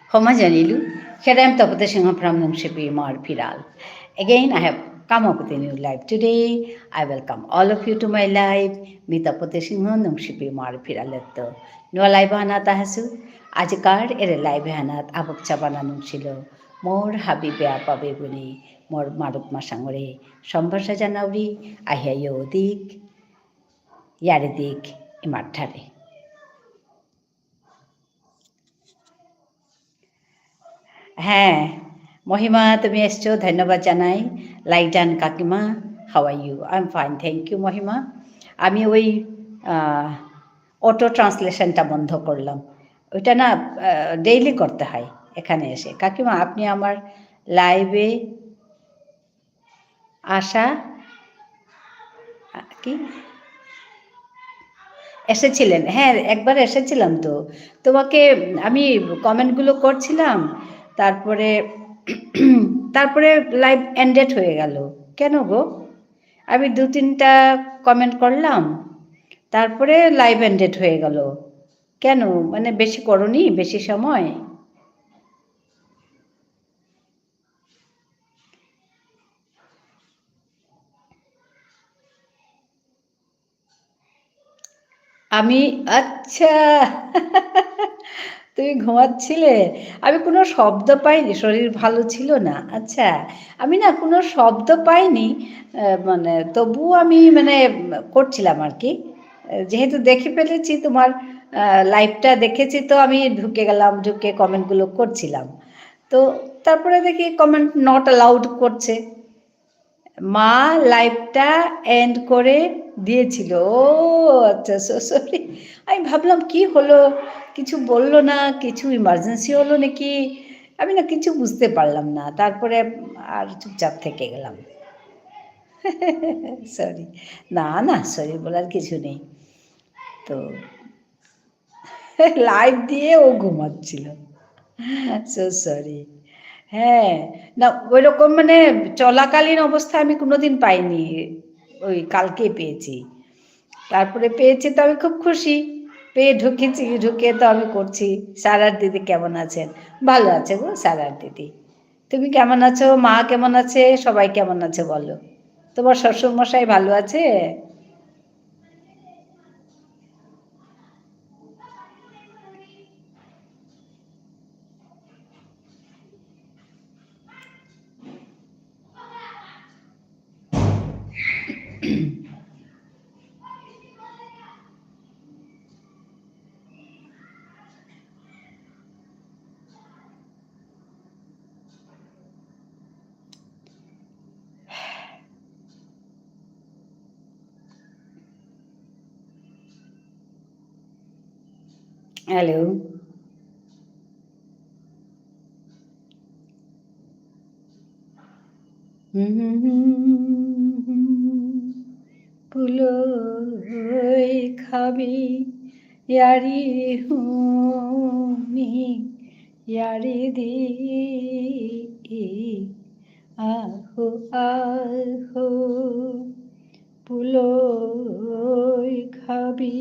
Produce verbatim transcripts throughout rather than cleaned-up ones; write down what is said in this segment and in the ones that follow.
ক্ষমা জানিলু। Here I am Tapati Singha from Nungshipi Imar Phiral. Again, I have come up with a new live today. I welcome all of you to my live. মি তপতি সিংহ নুংশিপি ইমার ফিরালেত্ত নুয়া live হানাত আহাসু। আজিকার এরে live হানাত আবক চাবানা নুংশিল মোর হাবি বেয়াপা বেবুনি, মোর মারুপ মাসাঙরে সম্ভাষা জানাউরি, আহিয়া ইয়ো দিক, ইয়ারি দিক, ইমার ঠারে। হ্যাঁ, মহিমা, তুমি এসছো, ধন্যবাদ জানাই। লাইজান কাকিমা, how are you? I'm fine, thank you, মহিমা। আমি ওই, আহ, auto translation টা বন্ধ করলাম। ওইটা না, আহ, daily করতে হয় এখানে এসে। কাকিমা, আপনি আমার live এ আশা, আ, কি? এসেছিলেন? হ্যাঁ, একবার এসেছিলাম তো। তোমাকে আমি comment গুলো করছিলাম, তারপরে, তারপরে live ended হয়ে গেল। কেন গো? আমি দু তিনটা comment করলাম, তারপরে live ended হয়ে গেল। কেন? মানে বেশি করনি, বেশি সময়? আমি, আচ্ছা, তুমি ঘুমাচ্ছিলে? আমি কোনো শব্দ পাইনি, শরীর ভালো ছিল না। আচ্ছা, আমি না কোনো শব্দ পাইনি, আহ, মানে, তবুও আমি, মানে, করছিলাম আর কি। যেহেতু দেখে ফেলেছি তোমার, আহ, live টা দেখেছি, তো আমি ঢুকে গেলাম, ঢুকে comment গুলো করছিলাম। তো তারপরে দেখি comment not allowed করছে। মা live টা end করে দিয়েছিল। ও আচ্ছা, so sorry। আমি ভাবলাম কি হলো, কিছু বললো না, কিছু emergency হলো নাকি, আমি না কিছু বুঝতে পারলাম না। তারপরে আর চুপচাপ থেকে গেলাম। Sorry। না, না, sorry বলার কিছু নেই। তো live দিয়ে ও ঘুমাচ্ছিল। So sorry। হ্যাঁ, না, ওইরকম মানে চলাকালীন অবস্থা আমি কোনোদিন পাইনি, ওই কালকে পেয়েছি। তারপরে পেয়েছি তো আমি খুব খুশি, পেয়ে ঢুকেছি, ঢুকে তো আমি করছি। সারার দিদি কেমন আছেন? ভালো আছে গো সারার দিদি। তুমি কেমন আছো? মা কেমন আছে? সবাই কেমন আছে বলো? তোমার শ্বশুর মশাই ভালো আছে? Hello। পুলই খাবি ইয়ারি হুনি ইয়ারি দি, আহো আহো। পুলই খাবি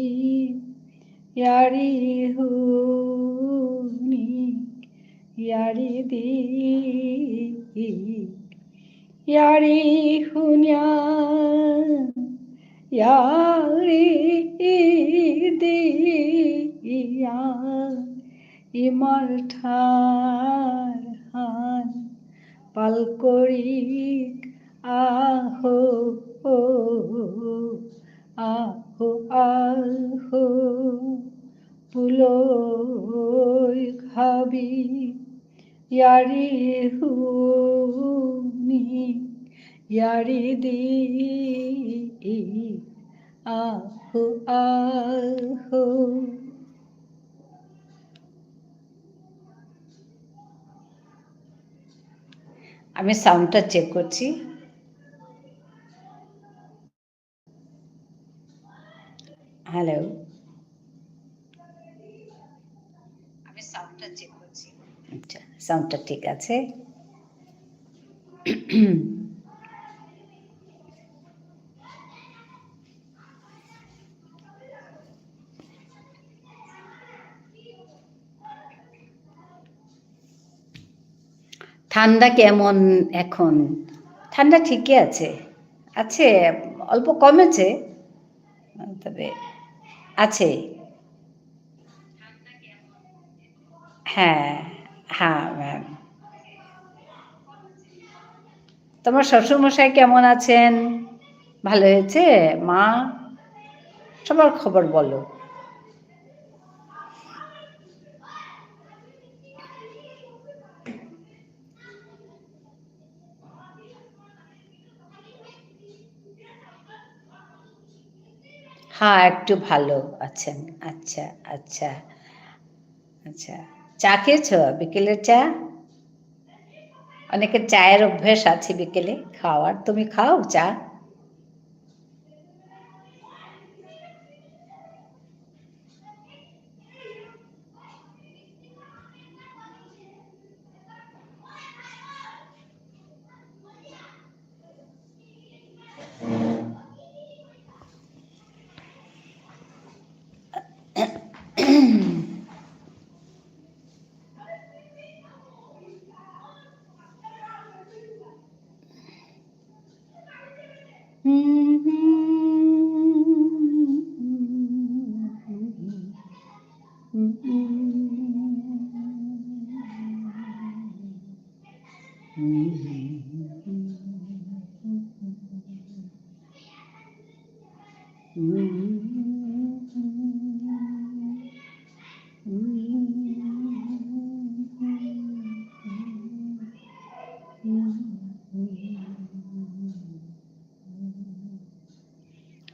ইয়ারি হুনি ইয়ারি দি, ইয়ারি হুনিয়া ইয়ারি দিয়া, ইমার ঠারহান পাল করিক আহো, আহো আহো। পুলই খাবি ইয়ারি হুনি ইয়ারি দি, আহো আহো। আমি sound টা check করছি। Hello। আমি sound টা check করছি। আচ্ছা, sound টা ঠিক আছে। ঠান্ডা কেমন এখন? ঠান্ডা ঠিকই আছে। আছে, অল্প কমেছে। তবে আছে। হ্যাঁ, হ্যাঁ, ম্যাম। তোমার শ্বশুরমশাই কেমন আছেন? ভালো হয়েছে? মা? সবার খবর বলো। হ্যাঁ, একটু ভালো আছেন। আচ্ছা, আচ্ছা, আচ্ছা। চা খেয়েছো? বিকেলের চা? অনেকের চায়ের অভ্যেস আছে বিকেলে খাওয়ার। তুমি খাও চা?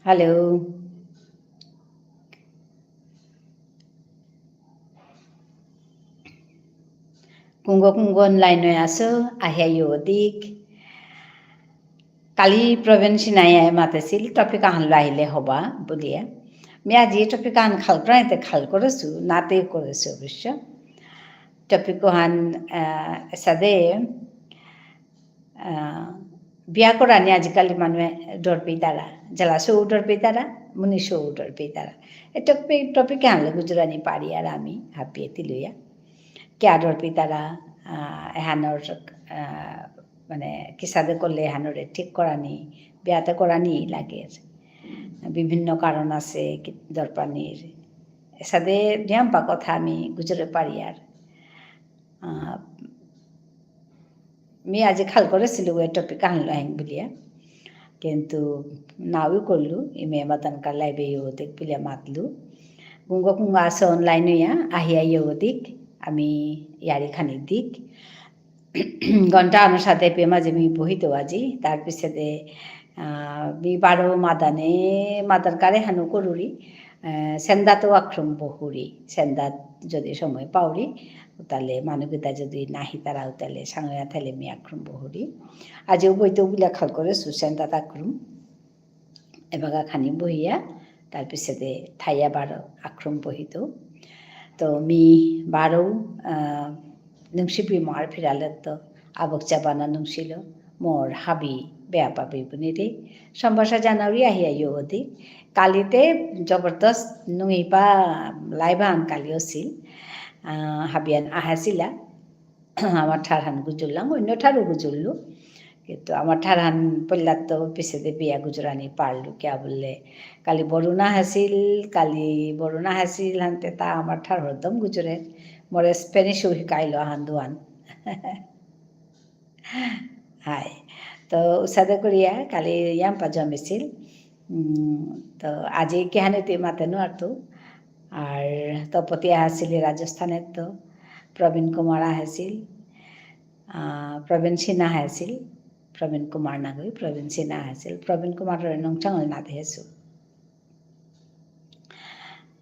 Hello. কুঙগ কুঙগ online এ আসো, আহিয়া ইয়ো দিক। কালি প্রবীণ সিনহাই মাতেছিল, topic আহান লো আহিলে হবা বুলিয়া। মি আজি topic আহান খাল করাইতে খাল করেসু, নাতে করেসু অবশ্য। Topic হান, আহ, এসাদে, আহ, বিয়া করানি আজিকালি মানুয়ে ডর পেইতারা, জেলা সৌ ডর পেইতারা, মুনি সৌ ডর পেইতারা। এ topic, topic আহানলো গুজরানি পারি আর আমি হাবিয়ে তিলয়া। কিয়া ডর পেইতারা, আহ, এহানর, আহ, মানে, কিসাদে করলে এহানরে ঠিক করানি, বিয়াতে করানি লাগে। বিভিন্ন কারণ আছে, কি, ডর পানির। এসাদে নিয়ামপা কথা আমি গুজরে পারি আর। আহ, মি আজি খাল করেসিলু এ topic আহানলো আহিম বুলিয়া। কিন্তু নাও করলু, ইমে মাতানকা live এ ইয়ো দিক বুলিয়া মাতলু। কুঙগ কুঙগ আসো online ইয়া, আহিয়া ইয়ো দিক, আমি ইয়ারি খানি দিক। ঘন্টা আহানর সাদে পে মাঝে মি বহিতৌ আজি, তার পিছেদে, আহ, মি বারো মাদানে, মাদার কারে হানু করুরি, আহ, সেন্দাত আক্রম বহুরি, সেন্দাত যদি সময় পাউরি, উতালে মানু কিতা যদি নাহি তারা উতালে সাঙয়া থাইলে মি আক্রম বহুরি। আজিও বইতৌ বুলিয়া খাল করেসু সেন্দাত আক্রম। এবাকা খানি বহিয়া, তার পিছেদে থাইয়া বারো আক্রম বহিতৌ। তো মি বারো, আহ, নুংসিপি মার ফিরালেত্ত, আবক চাবানা নুংসিল, মোর হাবি বেয়াপা বেবুনিরে সম্ভাষা জানাউরি আহিয়া ইয়ো অদি। কালিতে জবরদস্ত নুঙিপা live আহান কালি অসিল, আহ, হাবিয়ান আহাসিলা। আমার ঠারহান গুজুরলাম, অন্য ঠারও গুজুরলু। কিন্তু আমার ঠারহান পল্লাত্ত পিছেদে বিয়া গুজরানি পারলু, কিয়া বুললে, কালি বরুণা হাসিল, কালি বরুণা হাসিল, হানতে তা আমার ঠার হরদম গুজরে। মোরে Spanish ও হিকাইল আহান দুহান। হাই। তো উসাদে করিয়া কালি ইয়াম্পা জমেসিল। উম, তো আজি কিহানে তে মাতে নুয়ারতু। আর তপতি আহাসিল রাজস্থানেত্ত, প্রবীণ কুমার আহাসিল, আহ, প্রবীণ সিনহা আহাসিল, প্রবীণ কুমার নাগই, প্রবীণ সিনহা আহাসিল, প্রবীণ কুমাররে নুংচাঙল না দেহেসু।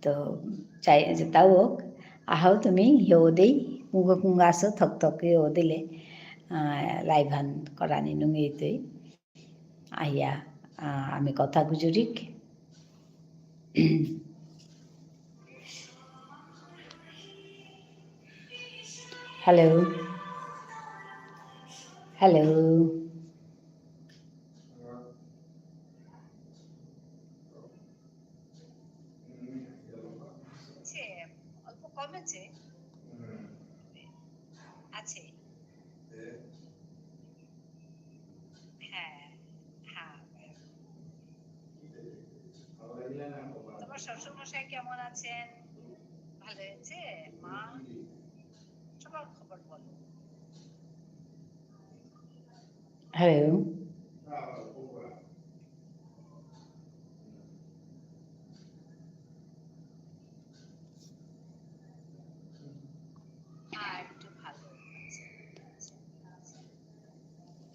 তো, চাই, যেতাউ হোক, আহাও তুমি, ইয়ো দেই, কুঙগ কুঙগ আসো, থক থক ইয়ো দিলে, আহ, live হান করানি নুঙেইতই। আহিয়া, আহ, আমি কথা গুজুরিক। Hello. Hello. আছে, অল্প কমেছে। আছে। হ্যাঁ, হ্যাঁ। তোমার শ্বশুর মশাই কেমন আছেন? ভালো আছে? মা? সবার খবর বলো। Hello.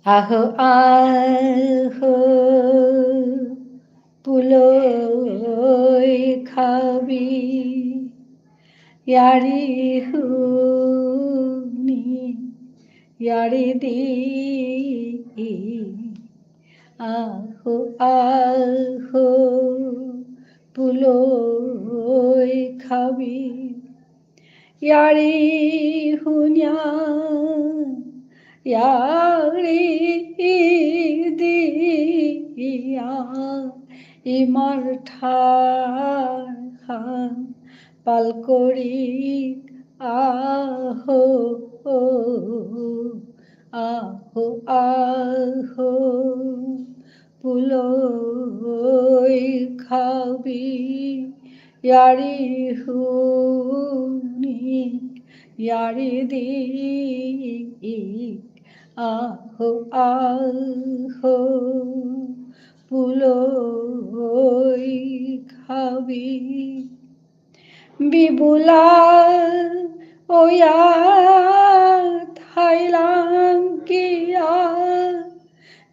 আহো, আহো, পুলই খাবি, য়ারি হুনি, য়ারি দি। আহো, আহো, পুলই খাবি, য়ারি হুনিয়া, য়ারি দিয়া, ইমার ঠারহান পাল করিক। আহো, আহো, আহো, পুলই খাবি, য়ারি হুনিক, য়ারি দিক। আহো, আহো, পুলই খাবি। বিবুলা ওয়া থাইলাং কিয়া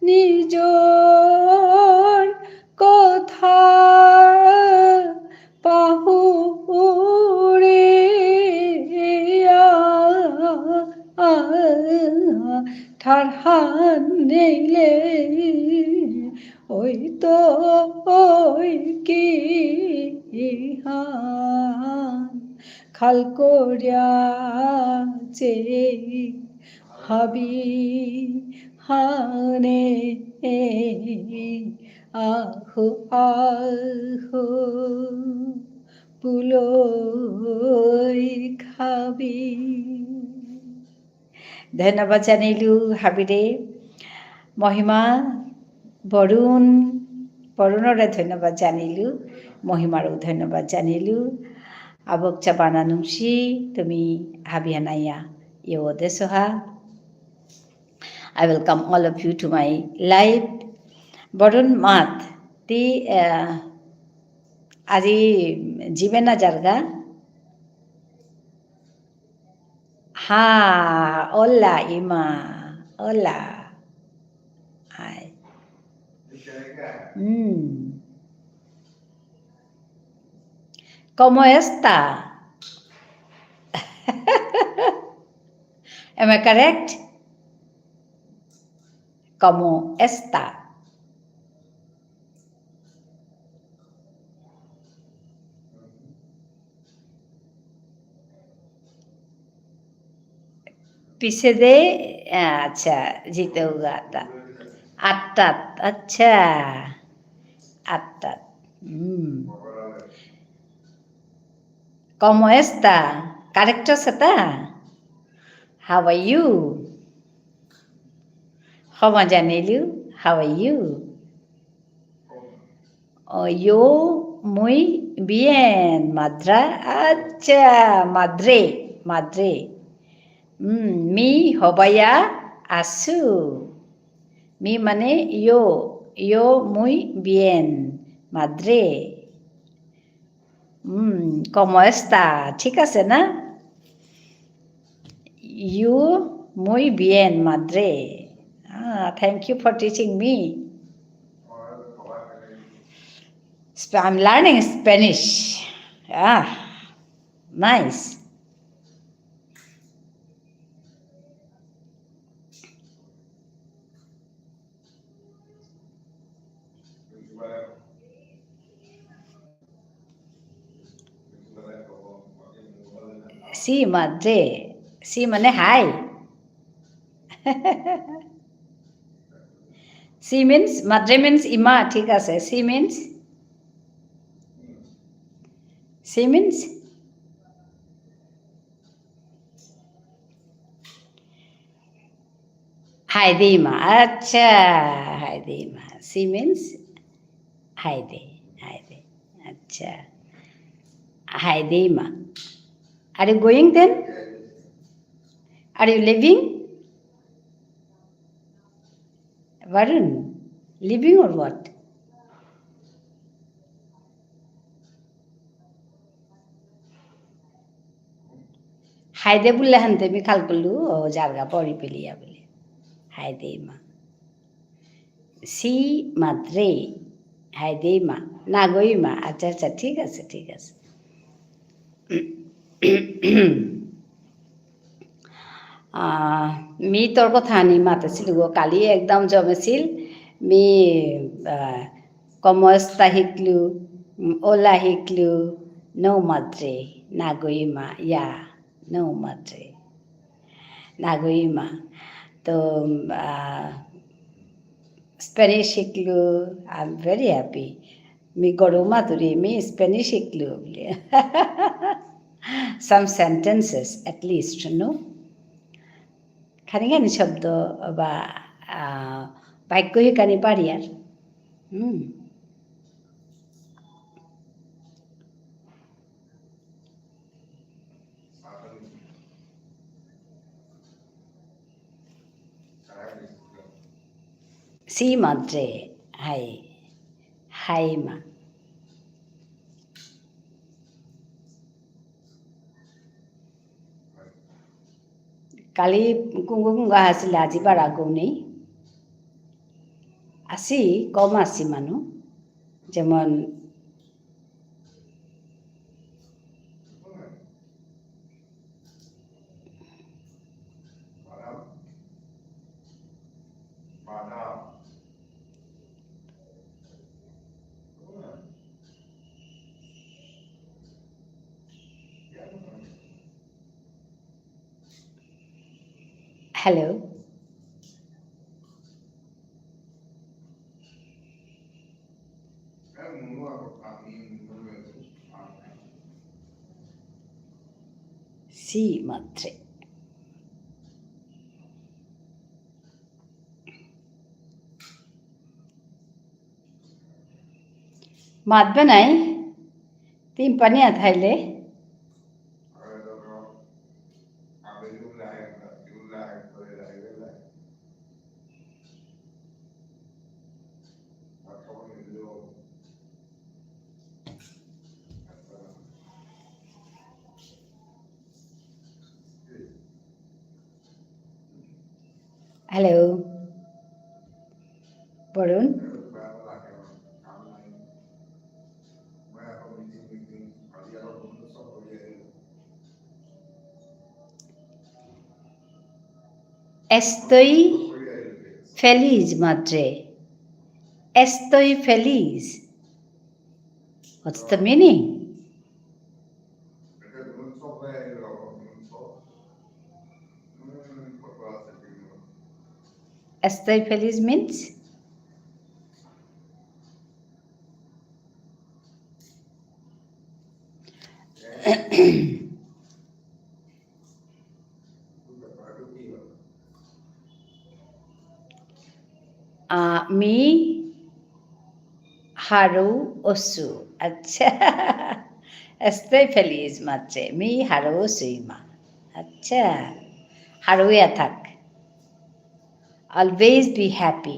নিজর কথা পাহুরিয়া। ঠারহান নেইলে ওই তো ওই কিহান খাল করিয়া যে হাবি হানে। আহো, আহো, পুলই খাবি। ধন্যবাদ জানিলু হাবিরে। মহিমা, বরুণ, বরুণরে ধন্যবাদ জানিলু। মহিমারও ধন্যবাদ জানিলু। আবক চাবানা নুংসি, তুমি হাবিহানাইয়া ইয়ো দেসোহা। I welcome all of you to my live. Varun মাত, তি, আহ, আজি জিমে না যারগা? হা, ওলা ইমা, OLA. Hi. Mm. ¿Cómo está? Am I correct? ¿Cómo está? পিছে দে, আচ্ছা, জিতে উগাতা। আটটাত, আচ্ছা। আটটাত। হুম। ¿Cómo está? Correct আছে তা? How are you? ক্ষমা জানিলু, how are you? Oh, yo muy bien, madra. আচ্ছা, madre, madre. হুম, মি হবায়া আসু। মি মানে yo, yo muy bien, madre. হুম, ¿cómo está? ঠিক আছে না? Yo muy bien, madre. Ah, thank you for teaching me. Sp-, I'm learning Spanish. Ah, nice. Sí, madre. Sí, মানে hi. Sí means, madre means ইমা, ঠিক আছে? Sí means, sí means হায়দেইমা, আচ্ছা, হায়দেইমা। She means হায়দে, হায়দে। আচ্ছা। হায়দেইমা। Are you going then? Are you leaving? Varun, leaving or what? হায়দে বুললে হানতে মি খাল করলু, ও যারগা পরি পেলিয়া বুলে। হায়দেইমা। সি মাত্রে। হায়দেইমা। নাগইমা। আচ্ছা, আচ্ছা, ঠিক আছে, ঠিক আছে। আহ, মি তোর কথা আনি মাতেছিল গো, কালি একদম জমেছিল। মি, আহ, কমস্তা হিকলু, উম, ওলা হিকলু, নৌ মাত্রে, নাগইমা, ইয়া, নৌ মাত্রে, নাগইমা। তো, আহ, Spanish হিকলু, I'm very happy. মি গরু মাতুরি, মি Spanish হিকলু বুলে। Some sentences, at least, no? খানি খানি শব্দ বা, আহ, বাক্য হিকানি পারি আর। হুম। সি মাত্রে, হাই, হাই মা। কালি কুঙ্গ কুঙ্গ আসিলে, আজি বারা গৌ নেই। আসি, কম আসি মানু। যেমন Hello. সি মাত্রে। মাতবে নাই? তিন পানি আথাইলে। Hello. Varun? Estoy feliz, madre. Estoy feliz. What's the meaning? Estoy feliz means? আহ, মি হারৌ অসু। আচ্ছা। Estoy feliz মাত্রে। মি হারৌ অসু ইমা। আচ্ছা। হারৌয়া থাক। Always be happy.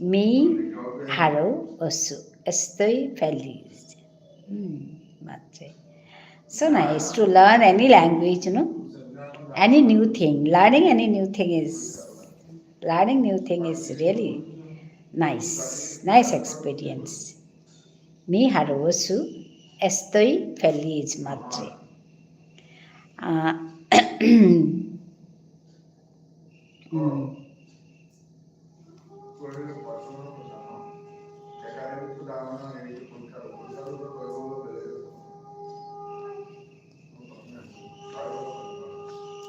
মি হারৌ অসু। Estoy feliz. Hmm, Mhatre. So nice to learn any language, no? Any new thing. Learning any new thing is, learning new thing is really nice. Nice experience. Me হারৌ অসু, estoy feliz মাত্রে। আহ, হুম।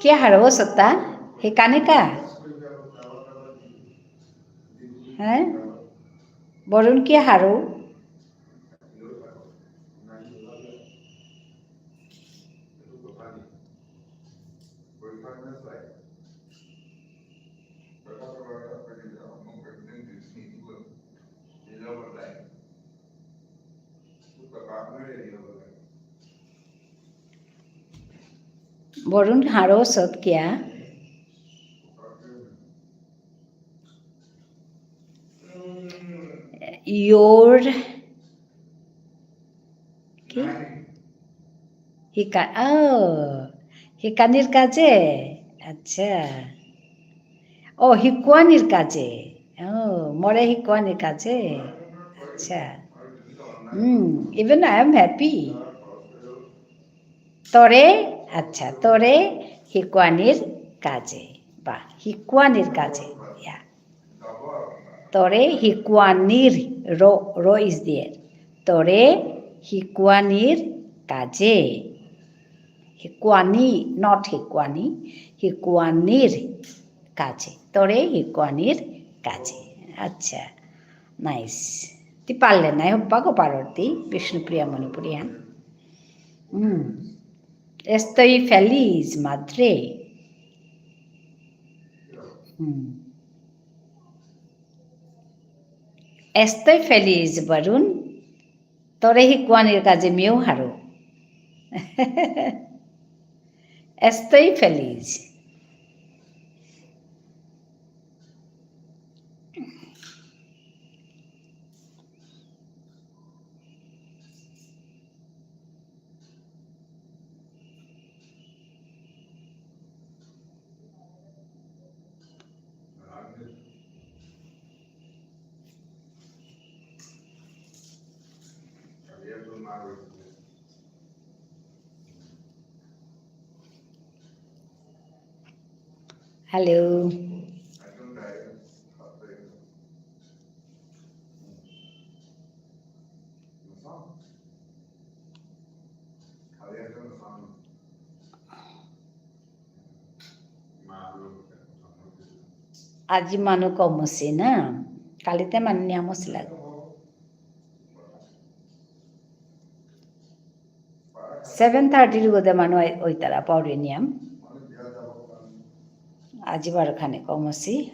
কিয়া হারৌ অসুতা? হিকানিকা? হ্যাঁ? বরুণ কিয়া হারৌ? বরুণ হারৌ সত কিয়া? Your কি? হিকা-, ও, হিকানির কাজে? আচ্ছা। ও, হিকুয়ানির কাজে। ও, মোরে হিকুয়ানির কাজে। আচ্ছা। হুম, even I am happy. তোরে, আচ্ছা, তোরে হিকুয়ানির কাজে। বাহ, হিকুয়ানির কাজে। ইয়া। তোরে হিকুয়ানির, র, র is there. তোরে হিকুয়ানির কাজে। হিকুয়ানি, not হিকুয়ানি, হিকুয়ানির কাজে। তোরে হিকুয়ানির কাজে। আচ্ছা, nice. তি পারলে নাই, হব্বাগো পারর তি, বিষ্ণুপ্রিয়া মণিপুরিয়ান। হুম। Estoy feliz, madre. হুম। Estoy feliz, Varun. তোরে হিকুয়ানির কাজে মিউ হারৌ। Estoy feliz. Hello. আজি মানু কম অসি না, কালিতে মানু নিয়াম অসিলা। Seven thirty র গদে মানু অই-, অইতারা পাউরি নিয়াম। আজি বারো খানি কম অসি।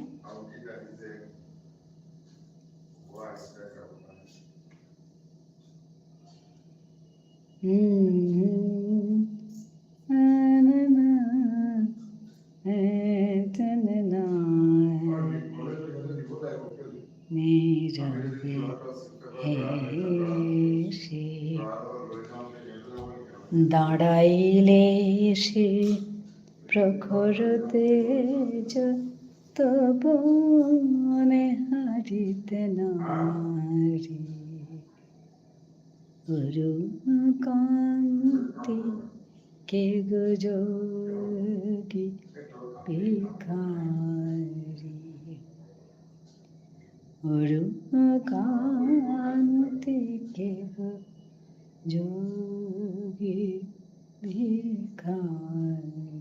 নীরবে হেসে দাঁড়াইলে সে প্রখর তেজ তব মনে হারিতে নারি। অরুণ কান্তি কে গো যোগী ভিখারি। অরুণ কান্তি কে গো যোগী ভিখারি।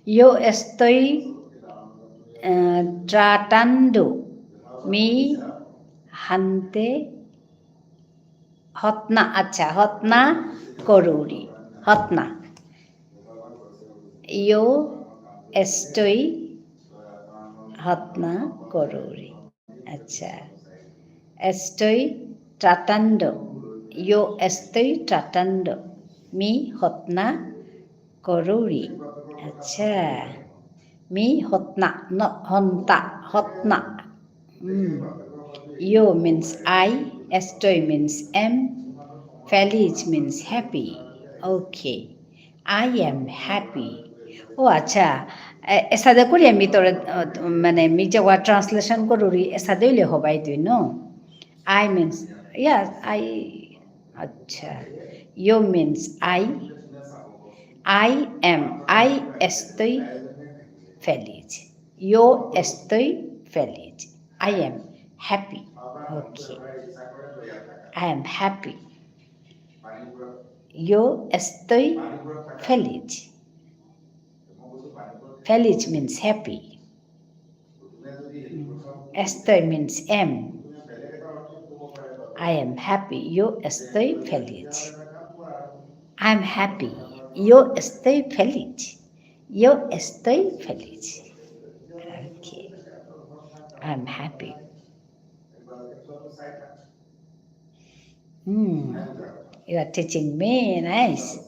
Yo estoy, eh, tratando, me হান্তে হতনা, আচ্ছা, হতনা করুরি, হতনা। Yo estoy হতনা করুরি। আচ্ছা। Estoy tratando. Yo estoy tratando. Me হতনা করুরি। আচ্ছা। মি হতনা, ন-, হন্তা, হতনা। হুম। Yo means I, estoy means am, feliz means happy. Okay. I am happy. ও আচ্ছা, এ-, এসাদে করি আমি তোর, আহ, মানে, মি যে word translation করুরি, এসাদে হইলে হবাই তুই, no? I means, yes, I, আচ্ছা। Yo means I, I am, I estoy feliz. Yo estoy feliz. I am happy. Okay. I am happy. Yo estoy feliz. Feliz means happy. Estoy means am. I am happy. Yo estoy feliz. I'm happy. Yo estoy feliz. Yo estoy feliz. Okay. I'm happy. Hmm. You are teaching me. Nice.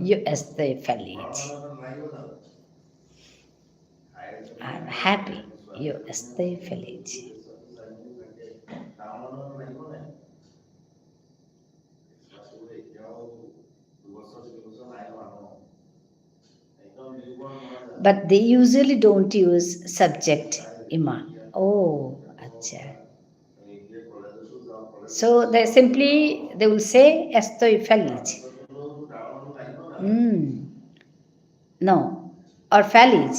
Yo estoy feliz. I'm happy. Yo estoy feliz. But they usually don't use subject ইমা। Oh, আচ্ছা। So they simply, they will say, estoy feliz. Hmm. No. Or feliz.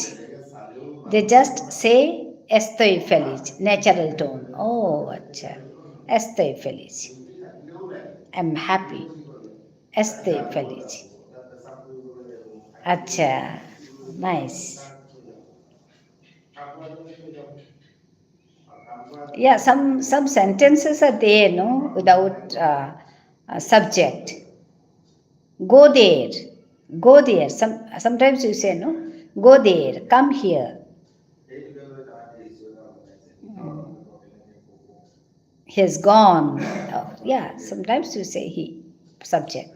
They just say, estoy feliz, natural tone. Oh, আচ্ছা। Estoy feliz. I'm happy. Estoy feliz. আচ্ছা। Nice. Yeah, some, some sentences are there, no, without, uh, a subject. Go there. Go there. Some, sometimes you say, no? Go there. Come here. Mm. He has gone. Oh, yeah, sometimes you say he, subject.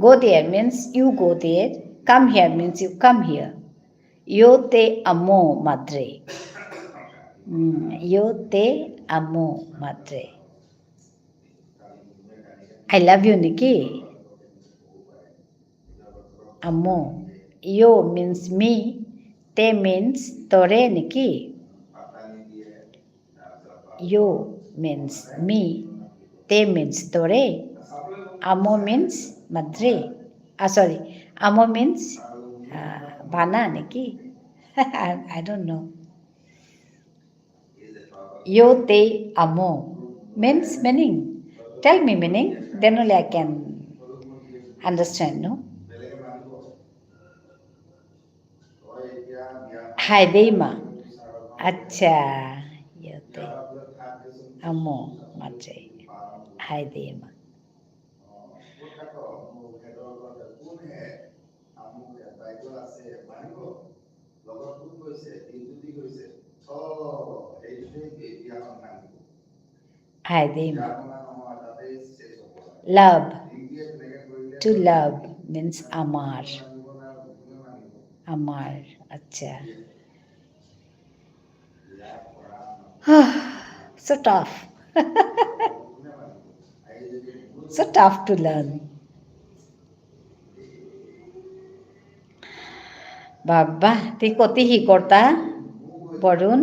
Go there means you go there. Come here means you come here. Yo te amo, madre. Mm, yo te amo, madre. I love you নেকি? Amo. Yo means me. Te means তোরে নেকি? Yo means me. Te means তোরে. Amo means madre. Ah, sorry. Amo means, uh, বানা নেকি? I, I don't know. Yo te amo means meaning. Tell me meaning, then only I can understand, no? হায়দেইমা। আচ্ছা, yo te amo, আচ্ছা, হায়দেইমা। হায়দেইমা। Love. To love means আমার। আমার, আচ্ছা। So tough. So tough to learn. বাবা, তি কতি হিকরতা, বরুণ?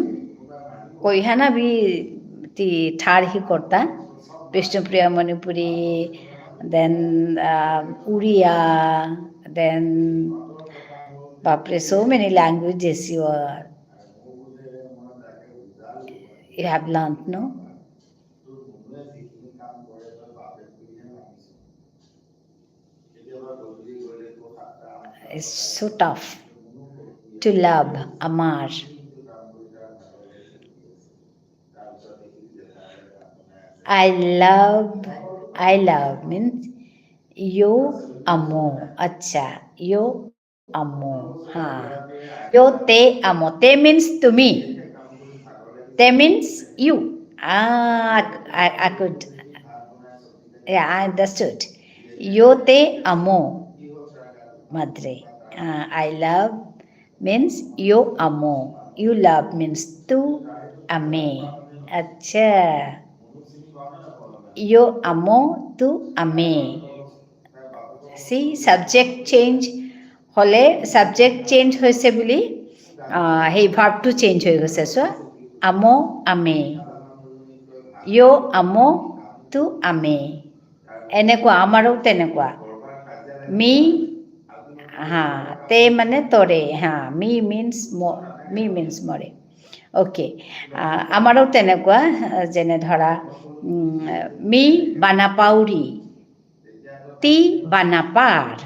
কইহানা বি তি ঠার হিকরতা? বিষ্ণুপ্রিয়া মণিপুরী, then, uh, উড়িয়া, then, বাপরে, so many languages you are, you have learned, no? It's so tough to love, আমার। I love, I love means yo amo। আচ্ছা, yo amo, হ্যাঁ। Yo te amo. Te means to me. Te means you. Ah, I, I could, yeah, I understood. Yo te amo, madre. Ah, I love means yo amo. You love means tú amé. আচ্ছা। Yo amo, tú amé. See, subject change হলে, subject change হৈছে বুলি, আহ, সেই verbটো change হৈ গৈছে। চোৱা, amo, amé। Yo amo, tú amé। এনেকুৱা, আমাৰো তেনেকুৱা। Me, হা, তে মানে তরে, হা, মি means ম-, মি means মরে। Okay, আহ, আমারও তেনেকুৱা, আহ, যেনে ধৰা, উম, মি বানা পাউরি, তি বানা পার।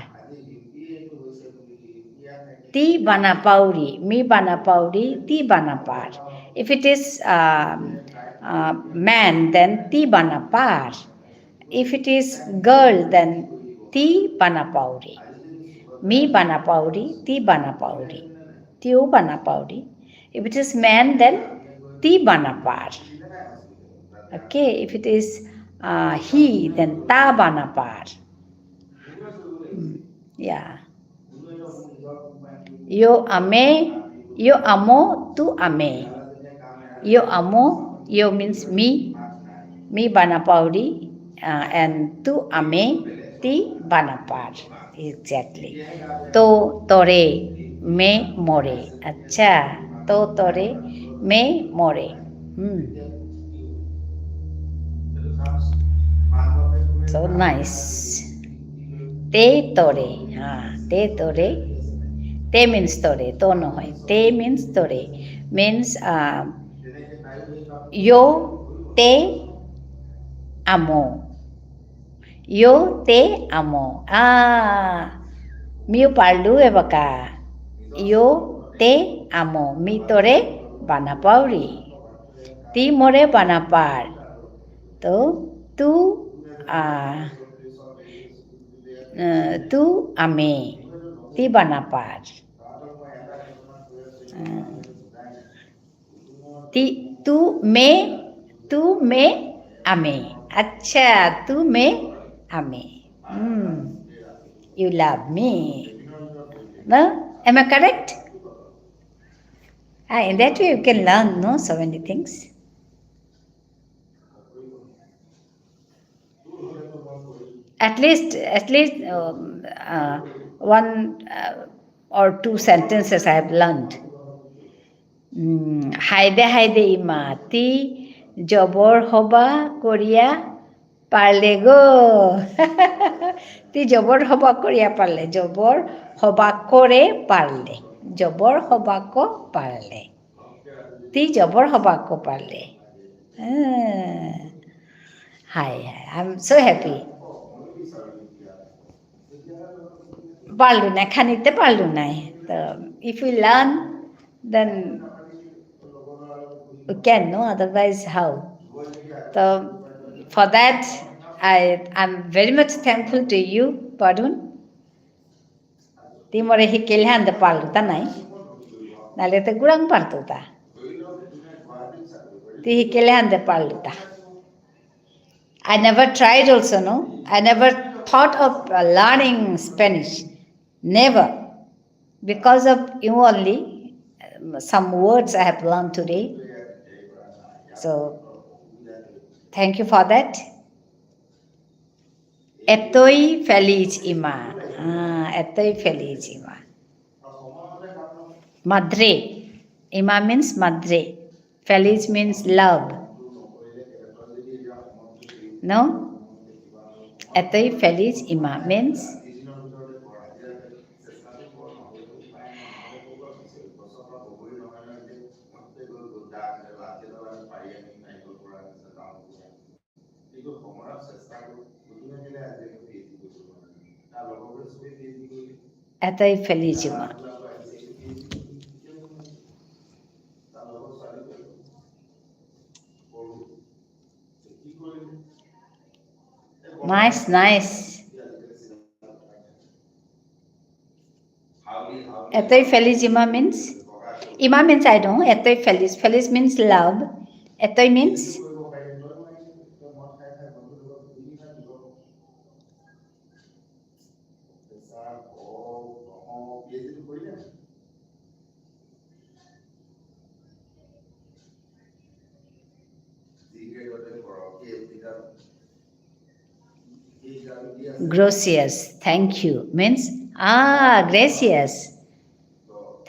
তি বানা পাউরি, মি বানা পাউরি, তি বানা পার। If it is, um, uh, man, then তি বানা পার। If it is girl, then তি বানা পাউরি। মি বানা পাউরি, তি বানা পাউরি। তিও বানা Pauri. If it is man, then তি বানা পার। Okay, if it is, uh, he, then তা বানা পার। Hmm, yeah. Yo amé, yo amo, tú amé. Yo amo, yo means me. Me বানা Pauri, uh, and tú amé, তি বানা পার। Exactly. তো তরে, মে মরে। আচ্ছা, তো তরে, মে মরে। হুম। So nice. তে তরে, হ্যাঁ, তে তরে। তে means তরে, তো নহয়। তে means তরে। Means, uh, yo te amo. Yo te amo. Ah, mu পারলু এবাকা। Yo te amo. মি তরে বানা পাউরি। তি মরে বানা পার। তো, তু, আ, আ, তু আমে। তি বানা পার। আ, তি, তু মে, তু মে আমে। আচ্ছা, তু মে আমে। Hmm. You love me. No? Am I correct? Ah, in that way you can learn, no, so many things. At least, at least, um, uh, one, uh, or two sentences I have learned. উম, হায়দে হায়দে ইমা, তি জবর হবা করিয়া পারলে গো। তি জবর হবা করিয়া পারলে, জবর হবা করে পারলে, জবর হবা ক পারলে। তি জবর হবা ক পারলে। হ্যাঁ। Hi, hi, I am so happy. পারলু না, খানিতে পারলু নাই। তো, if we learn, then we can, no? Otherwise, how? তো, for that, I, I'm very much thankful to you, Barun. তি মরে হিকেলে হানতে পারলু তা নাই। নালে তে গুরাং পারতু তা। তি হিকেলে হানতে পারলু তা। I never tried also, no? I never thought of, uh, learning Spanish. Never. Because of you only, um, some words I have learned today. So, thank you for that. Estoy feliz, ইমা। Ah, estoy feliz, ইমা। Madre. ইমা means madre. Feliz means love. No? Estoy feliz, ইমা means Estoy feliz, ইমা। Nice, nice. Estoy feliz, ইমা means? ইমা means I know. Estoy feliz. Feliz means love. Estoy means? Gracias, thank you means, ah, gracias.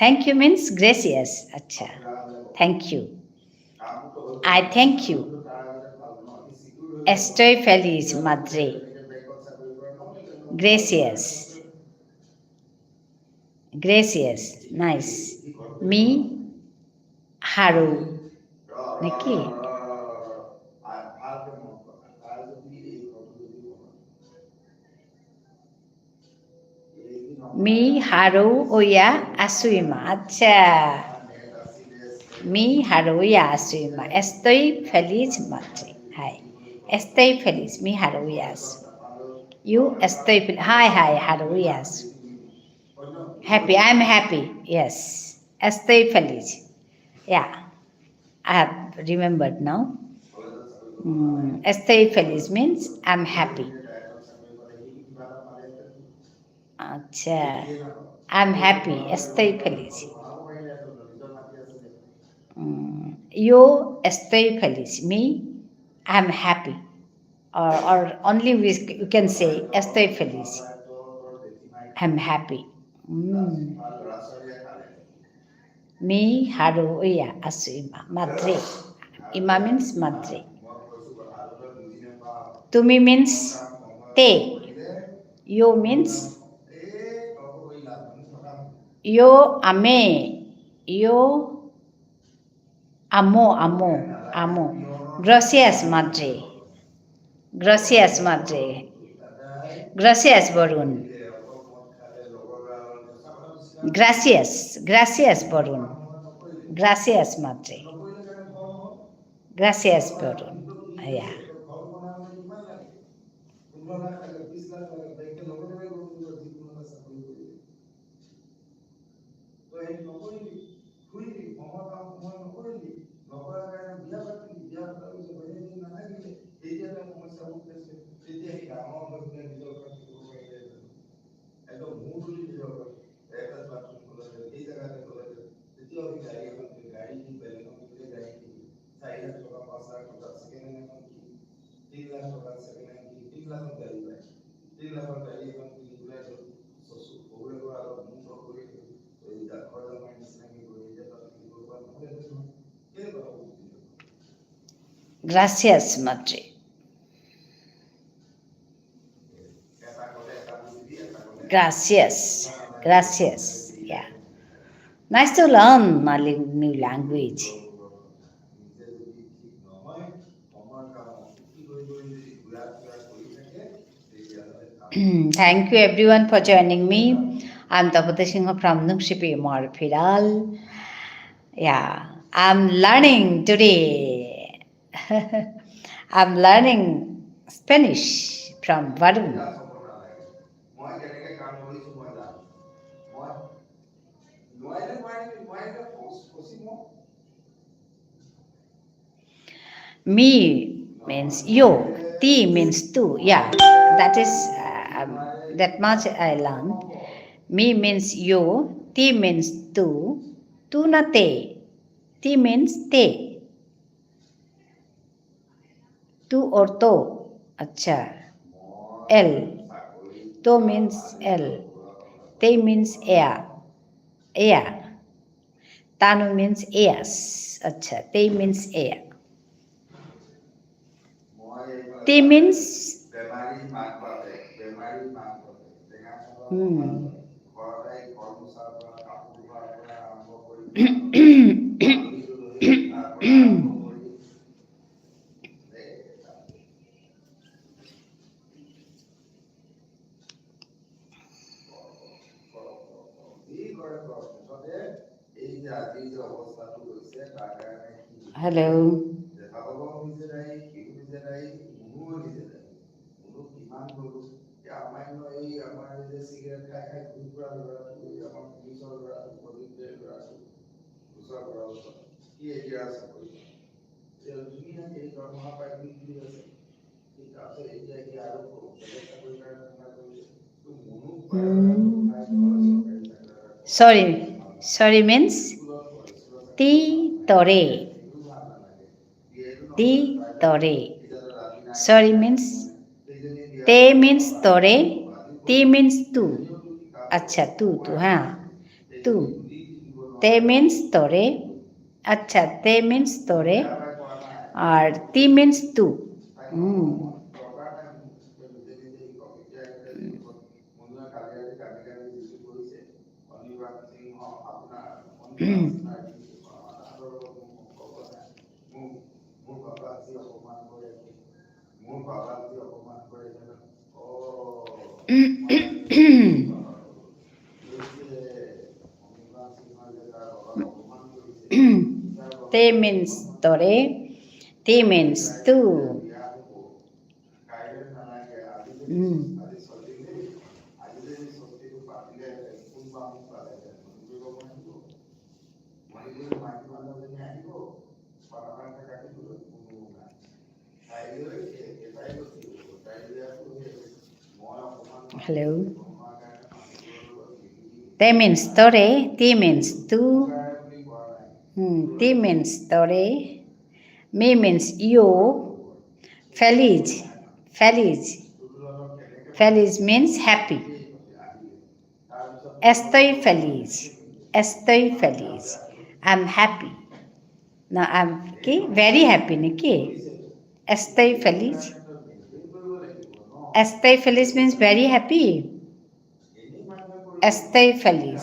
Thank you means gracias. আচ্ছা, thank you. I thank you. Estoy feliz, madre. Gracias. Gracious, nice. Me হারৌ, নেকি? মি হারৌ অয়া আসু ইমা। আচ্ছা। মি হারৌ অয়া আসু ইমা। Estoy feliz, madre. Hi. Estoy feliz. Me হারৌ অয়া আসু। You estoy fel-, hi, hi, হারৌ অয়া আসু। Happy, I'm happy. Yes. Estoy feliz. Yeah. I have remembered now. Mm, estoy feliz means I'm happy. আচ্ছা, I'm happy, estoy feliz. Mm, yo estoy feliz, me, I'm happy. Or, or only we, you can say, estoy feliz, I'm happy. Mm. Me হারৌ অয়া আসু ইমা, madre. ইমা means madre. তুমি means তে. Yo means yo amé. Yo amo, amo, amo. Gracias, madre. Gracias, madre. Gracias, Varun. Gracias, gracias, Varun. Gracias, madre. Gracias, Varun. Yeah. Gracias, madre. Gracias. Gracias. Yeah. Nice to learn my ling-, new language. Thank you everyone for joining me. I'm Tapati Singha from Nungshipi Imar Phiral. Yeah, I'm learning today. I'm learning Spanish from Varun. Me means yo. Ti means tú. Yeah, that is, uh, um, that much I learned. Me means yo. Ti means tú. Tú na te. Ti means te. Tú or to. আচ্ছা। Él. Tú means él. Te means ella. Ella. Tanu means ellas. আচ্ছা, they means ella. Ti means hmm. Hello. Hmm. Sorry. Sorry means ti tore. Ti tore. Sorry means te means tore, ti means tú. আচ্ছা, tú, tú, হ্যাঁ। Tú. Te means tore. আচ্ছা, te means tore. আর ti means tú. হুম। Te means তোরে, তি means তু। Mm. Hello. Te means তোরে, তি means তু। Hmm, তি means তোরে। Me means you. Feliz, feliz. Feliz means happy. Estoy feliz. Estoy feliz. I'm happy. No, I'm কি? Very happy নাকি? Estoy feliz. Estoy feliz means very happy. Estoy feliz.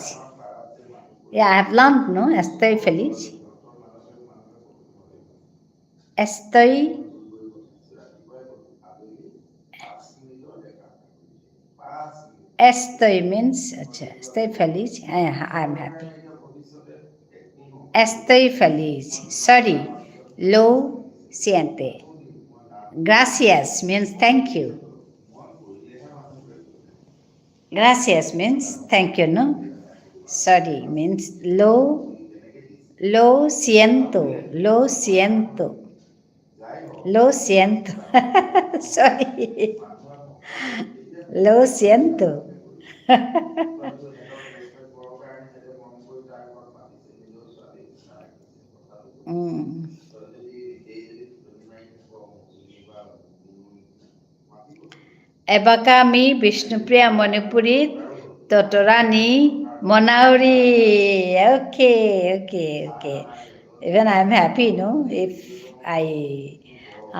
Yeah, I have learned, no? Estoy feliz. Estoy, estoy means, আচ্ছা, estoy feliz, I, I'm happy. Estoy feliz, sorry, lo siento. Gracias means thank you. Gracias means thank you, no? Sorry means lo, lo siento, lo siento. Lo siento. Sorry. Lo siento. Mm. এবাকা মি বিষ্ণুপ্রিয়া মণিপুরী ততরানী মনাউরি। Okay, okay, okay. Even I am happy, no, if I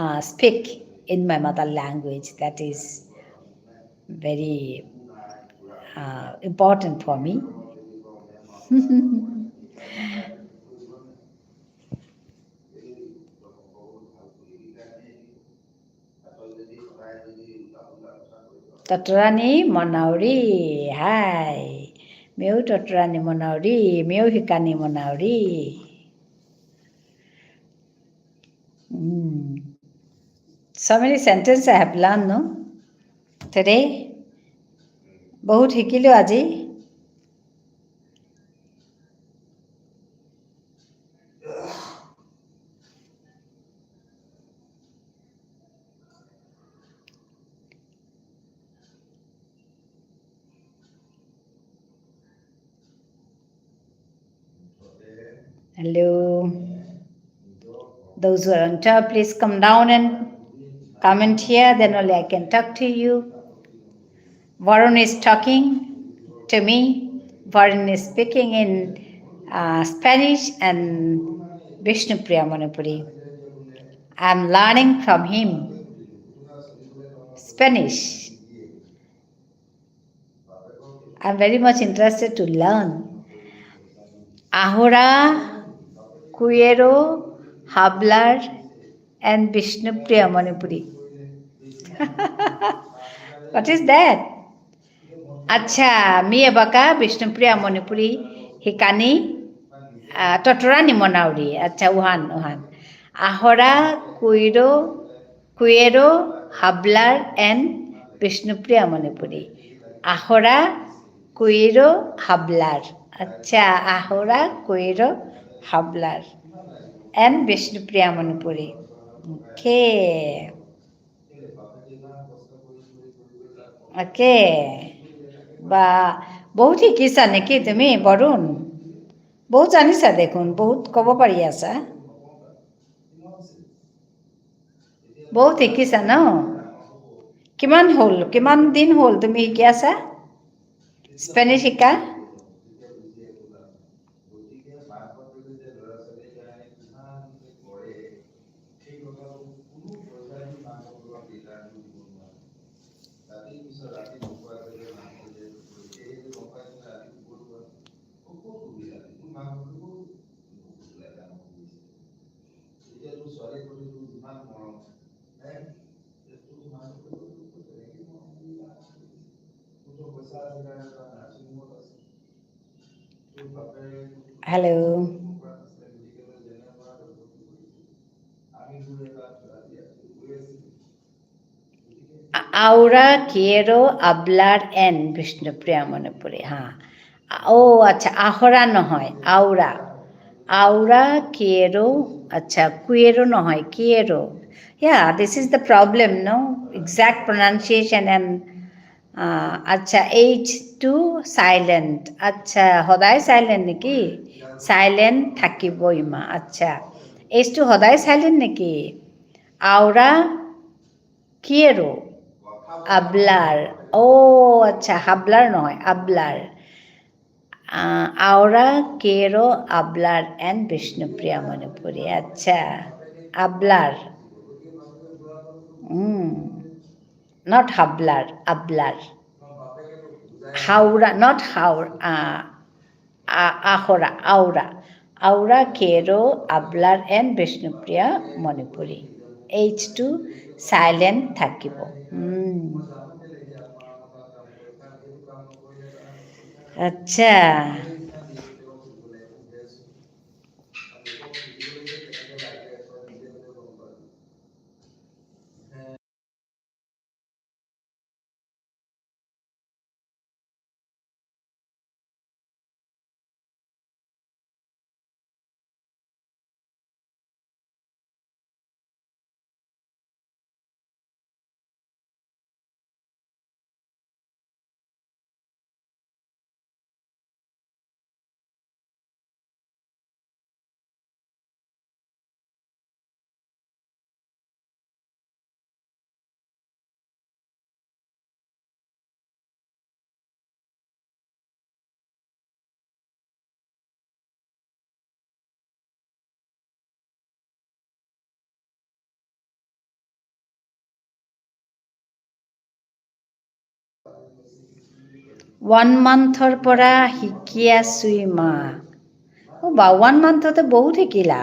uh, speak in my mother language, that is very uh, important for me. ততরানী মনাউরি, high. Mu ততরানী মনাউরি, মিউ হিকানি মনাউরি। Mm. So many sentences I have learned, no? Today, বহুত শিকিলো আজি। Hello. Those who are on top, please come down and comment here, then only I can talk to you. Varun is talking to me. Varun is speaking in uh, Spanish and Bishnupriya Manipuri. I'm learning from him Spanish. I'm very much interested to learn. Ahora quiero hablar en Bishnupriya Manipuri. What is that? আচ্ছা, মি এবাকা বিষ্ণুপ্রিয়া মণিপুরী হিকানি, আহ, ততরানী মনাউরি। আচ্ছা, Wuhan, Wuhan. Ahora quiero, quiero hablar en Bishnupriya Manipuri. Ahora quiero hablar. আচ্ছা, ahora quiero hablar en Bishnupriya Manipuri. Okay. Okay. বা, বহুত শিকিছা নেকি তুমি, বরুণ? বহুত জানিছা দেখোন, বহুত ক'ব পাৰি আছা। বহুত শিকিছা ন? কিমান হ'ল, কিমান দিন হ'ল তুমি শিকি আছা স্পেনিছ শিকা? Hello. আ-, ahora quiero hablar en Bishnupriya মণিপুরী, হ্যাঁ। আ-, ও আচ্ছা, ahora নহয়, ahora। Ahora quiero, আচ্ছা, quiero নহয়, quiero। Yeah, this is the problem, no? Exact pronunciation and, আ, আচ্ছা, H two silent। আচ্ছা, সদায় silent নেকি? Silent থাকিব ইমা। আচ্ছা, H two সদায় silent নেকি? Ahora quiero hablar। ও আচ্ছা, hablar নহয়, hablar। আ, ahora quiero hablar en Bishnupriya মণিপুরী। আচ্ছা, hablar। হুম, not hablar, hablar। Ahora, not ahora, a, a-, ahora, ahora। Ahora quiero hablar en Bishnupriya Manipuri. H two silent থাকিব। হুম। আচ্ছা। One monthর পৰা শিকি আছো ইমা। ও বা, one monthতে বহুত শিকিলা।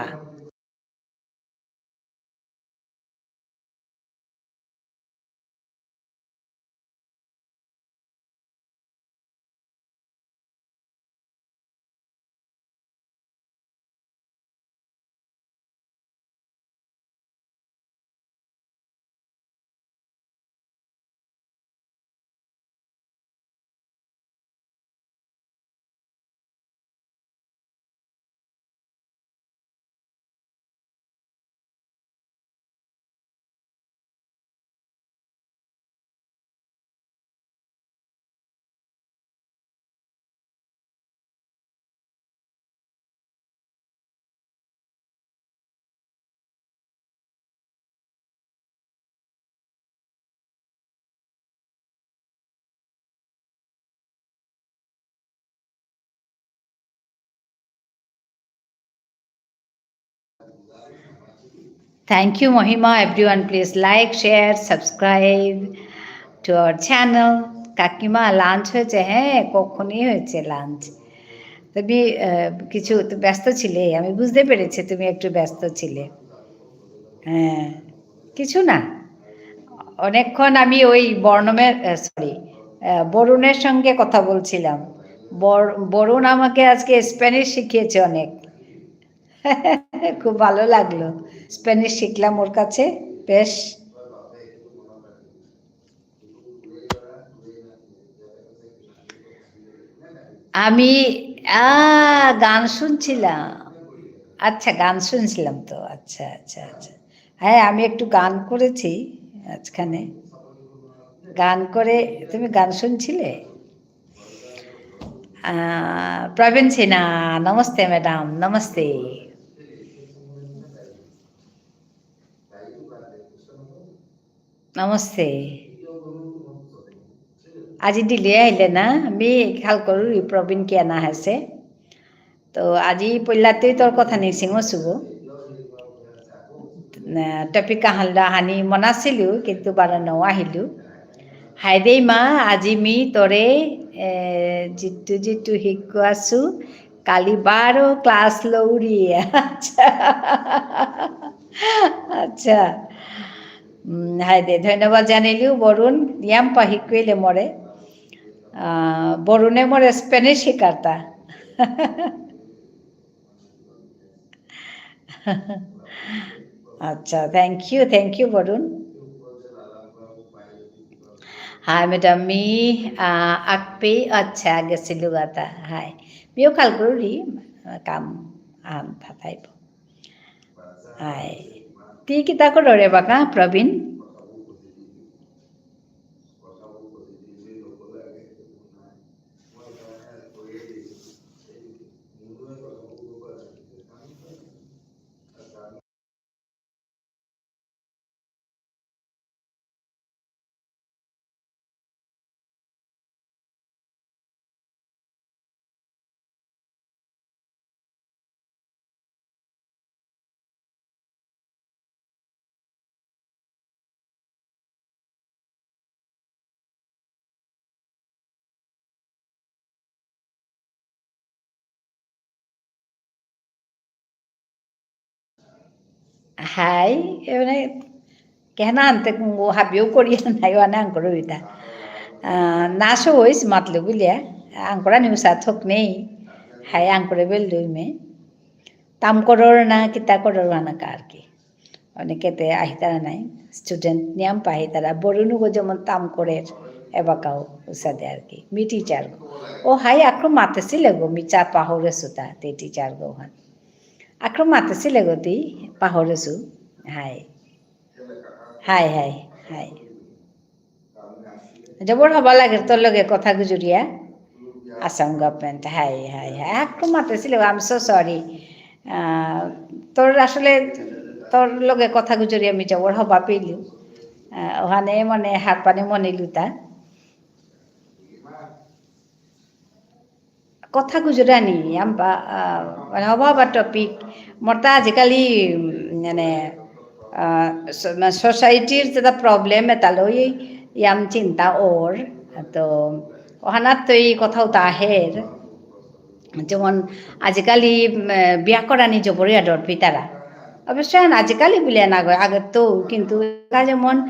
Thank you, Mahima. Everyone, please like, share, subscribe to our channel. কাকিমা, lunch হয়েছে? হ্যাঁ, কখনই হয়েছে lunch। তুমি, আহ, কিছু তো ব্যস্ত ছিলে, আমি বুঝতে পেরেছি তুমি একটু ব্যস্ত ছিলে। হ্যাঁ, কিছু না। অনেকক্ষণ আমি ওই বর্ণমের, আহ, sorry, আহ, বরুণের সঙ্গে কথা বলছিলাম। বর-, বরুণ আমাকে আজকে Spanish শিখিয়েছে অনেক। খুব ভালো লাগলো। Spanish শিখলাম ওর কাছে, বেশ। আমি, আ, গান শুনছিলাম। আচ্ছা, গান শুনছিলাম তো। আচ্ছা, আচ্ছা, আচ্ছা। হ্যাঁ, আমি একটু গান করেছি মাঝখানে। গান করে, তুমি গান শুনছিলে? আ, প্রবীণ সিনহা, নমস্তে madam, নমস্তে। নমস্তে। আজি দিল্লী আহিলে না? আমি খাল কৰো, ই প্ৰবীণ কিয় নাহে? তো আজি পইলাতেই তোর কথা নিংসিং অসুগো। না, topic আহানলো আহানি মনাসিলু, কিন্তু বারো ন আহিলু। হাই দেই মা, আজি মি তোরে, এ, যিটো যিটো শিকোৱাসু, কালি বারো class লৌরি। আচ্ছা। আচ্ছা। উম, হাই দে, ধন্যবাদ জানাইলু, বরুণ। ইয়াম্পা হিকুইলে মোরে। আহ, বরুণে মোরে Spanish হিকারতা। আচ্ছা, thank you, thank you, Barun. Hi, madam, মি, আহ, আকপে, আচ্ছা, গেসিলু গাতা। হাই। মিও খাল করুরি, কাম আন থাথাইব। হাই। তি কিতা কররে বাকা, প্রবীণ? হাই, এ মানে, কেনা আনতে কুঙ্গো হাবিও করিয়া নাই, ওয়ানে আঙকরো বিতা। আহ, না সো হইস মাতলো বুলিয়া, আঙকরানি উসা থক নেই, হাই আঙকরে বেল দুই মে। তাম করর না, কিতা করর না কার কি। অনেকেতে আহিতারা নাই, student নিয়াম পাহিতারা, বরুণুগো যেমন তাম করের, এবাকাও উসাদে আর কি। মি teacher গো। ও হাই, আক্রম মাতেসিলে গো, মি চা পাহরেসু তা, তে teacher গো হান। আক্রম মাতেসিলে গো তি, পাহরেসু। হাই। High, high, hi. জবর হবা লাগে তোর লগে কথা গুজরিয়া। Assam government, hi, high, hi. আকু মাতেসিলে, I'm so sorry। আহ, তোর আসলে, তোর লগে কথা গুজরিয়া আমি জবর হবা পেলু। আহ, ওখানে মানে হারপানি মনে লুতা। কথা গুজরানি, ইয়াম্পা, আহ, মানে, হবা হবা topic, মোরতা আজিকালি, উম, মানে, আহ, স-, মানে, society-র যেটা problem, এটা লই ইয়াম চিন্তা ওর, তো, ওহানাত তো এই কথাও তা আহের, যেমন, আজিকালি, উম, বিয়া করানি জবরিয়া ডর পিতারা। অবশ্য আজিকালি বুলিয়া না গয়, আগে তো, কিন্তু যেমন,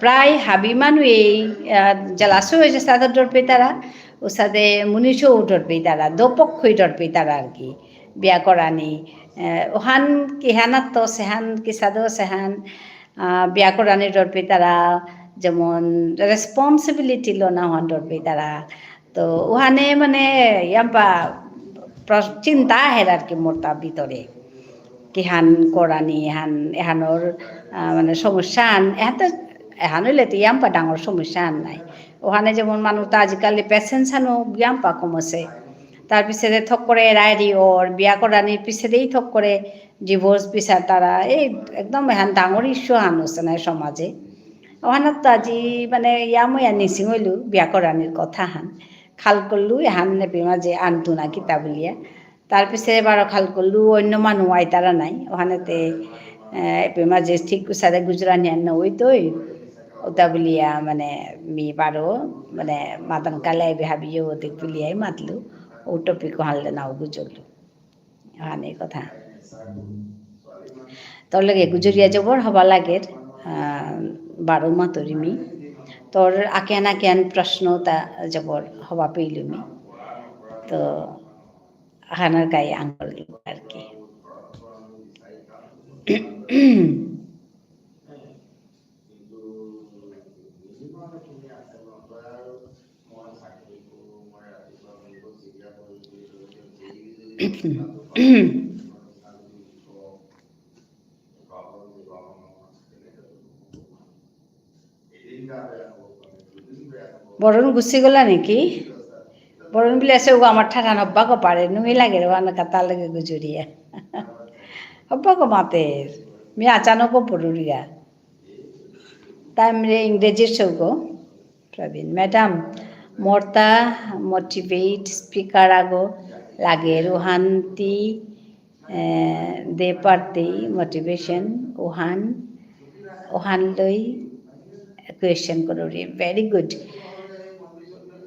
প্রায় হাবি মানু এই, আহ, জেলাসু হয়েছে সাদর ডর পিতারা, উসাদে মুনিশও ডর পেইতারা, দোপক্ষই ডর পেইতারা আর কি, বিয়া করানি। এ, ওহান কিহানাত তো সেহান, কিসাদো সেহান, আহ, বিয়া করানি ডর পেইতারা, যেমন responsibility লনা ওহান ডর পেইতারা। তো ওহানে মানে ইয়াম্পা প্র-, চিন্তা আহের আর কি মোরতা ভিতরে। কিহান করানি, এহান, এহানর, আহ, মানে সমস্যা আন, এহান তো, এহান হইলে তো ইয়াম্পা ডাঙর সমস্যা আন নাই। ওখানে যেমন মানুষ তো আজিকালি patience আনো ইয়াম্পা কমছে। তার পিছনে থক করে এরা এরি ওর, বিয়া করানির পিছনেই থক করে divorce বিচার তারা, এই একদম এহান ডাঙর issue আন হচ্ছে না সমাজে। ওখানে তো আজি মানে ইয়ামো ইয়া নিসিং হইলু বিয়া করানির কথা হান। খাল করলু এহান নেপি মাঝে আনতু না কিতা বুলিয়া। তার পিছে বারো খাল করলু অন্য মানু আইতারা নাই। ওখানেতে, এ, এপে মাঝে ঠিক উসাদে গুজরানি আর না ওই তো ওই। ওটা বুলিয়া মানে মি বারো মানে মাদান কালে আইবে হাবিয়ে ওতে বুলিয়াই মাতলু। ও topic হানলে নাও গুজরলু। ওখানে কথা। তোর লগে গুজরিয়া জবর হবা লাগের, আহ, বারো মাতুরি মি। তোর আকেন আকেন প্রশ্ন তা জবর হবা পেইলু মি। তো হানার গায়ে আঙুল আর কি। বরুণ গুচি গলা নেকি? বরুণ বুলে আছে, "ও আমার ঠারহান হব্বা কো পারে, নুই লাগে রে, ওয়ান কাতা লাগে গুজুরিয়া।" হব্বা কো মাতের, মি আচানক পড়ুরিয়া। তাই মিরে ইংরেজি সৌগ, প্রবীণ। Madam, মোরতা motivate speaker আগো লাগে, রুহান্তি, এ, দে পারতেই motivation, ওহান, ওহান লই question করুরি। Very good।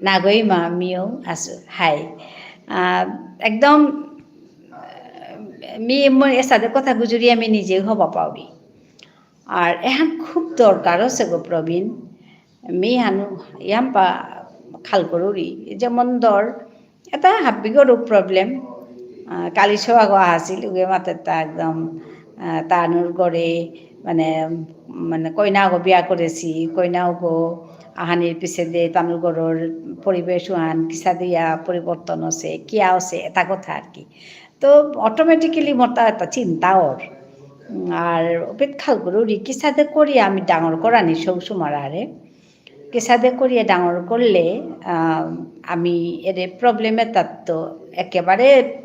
নাগই মা, মিও আসু। হাই। আহ, একদম, আহ, মি, মই এসাদে কথা গুজুরি আমি নিজেও হবা পাউরি। আর এহান খুব দরকার আছে গো প্রবীণ। মি হানু ইয়াম্পা খাল করুরি। যেমন ধর, এটা হাব্বি গরু problem। আহ, কালি সৌ আগো আসিল, উগে মাতে তা একদম, আহ, তানুর ঘরে, মানে, মানে, কইনা আগো বিয়া করেছি, কইনা আগো আহানির পিছে দে তানুর ঘরর পরিবেশ হান কিসা দিয়া পরিবর্তন আছে, কিয়া আছে, এটা কথা আর কি। তো automatically মোর তা একটা চিন্তা ওর। উম, আর ওপেত খাল করুরি, কিসাদে করি আমি ডাঙর করানি সৌ সুমারারে। কিসাদে করিয়া ডাঙর করলে, আহ, আমি এরে problem এ তার তো একেবারে,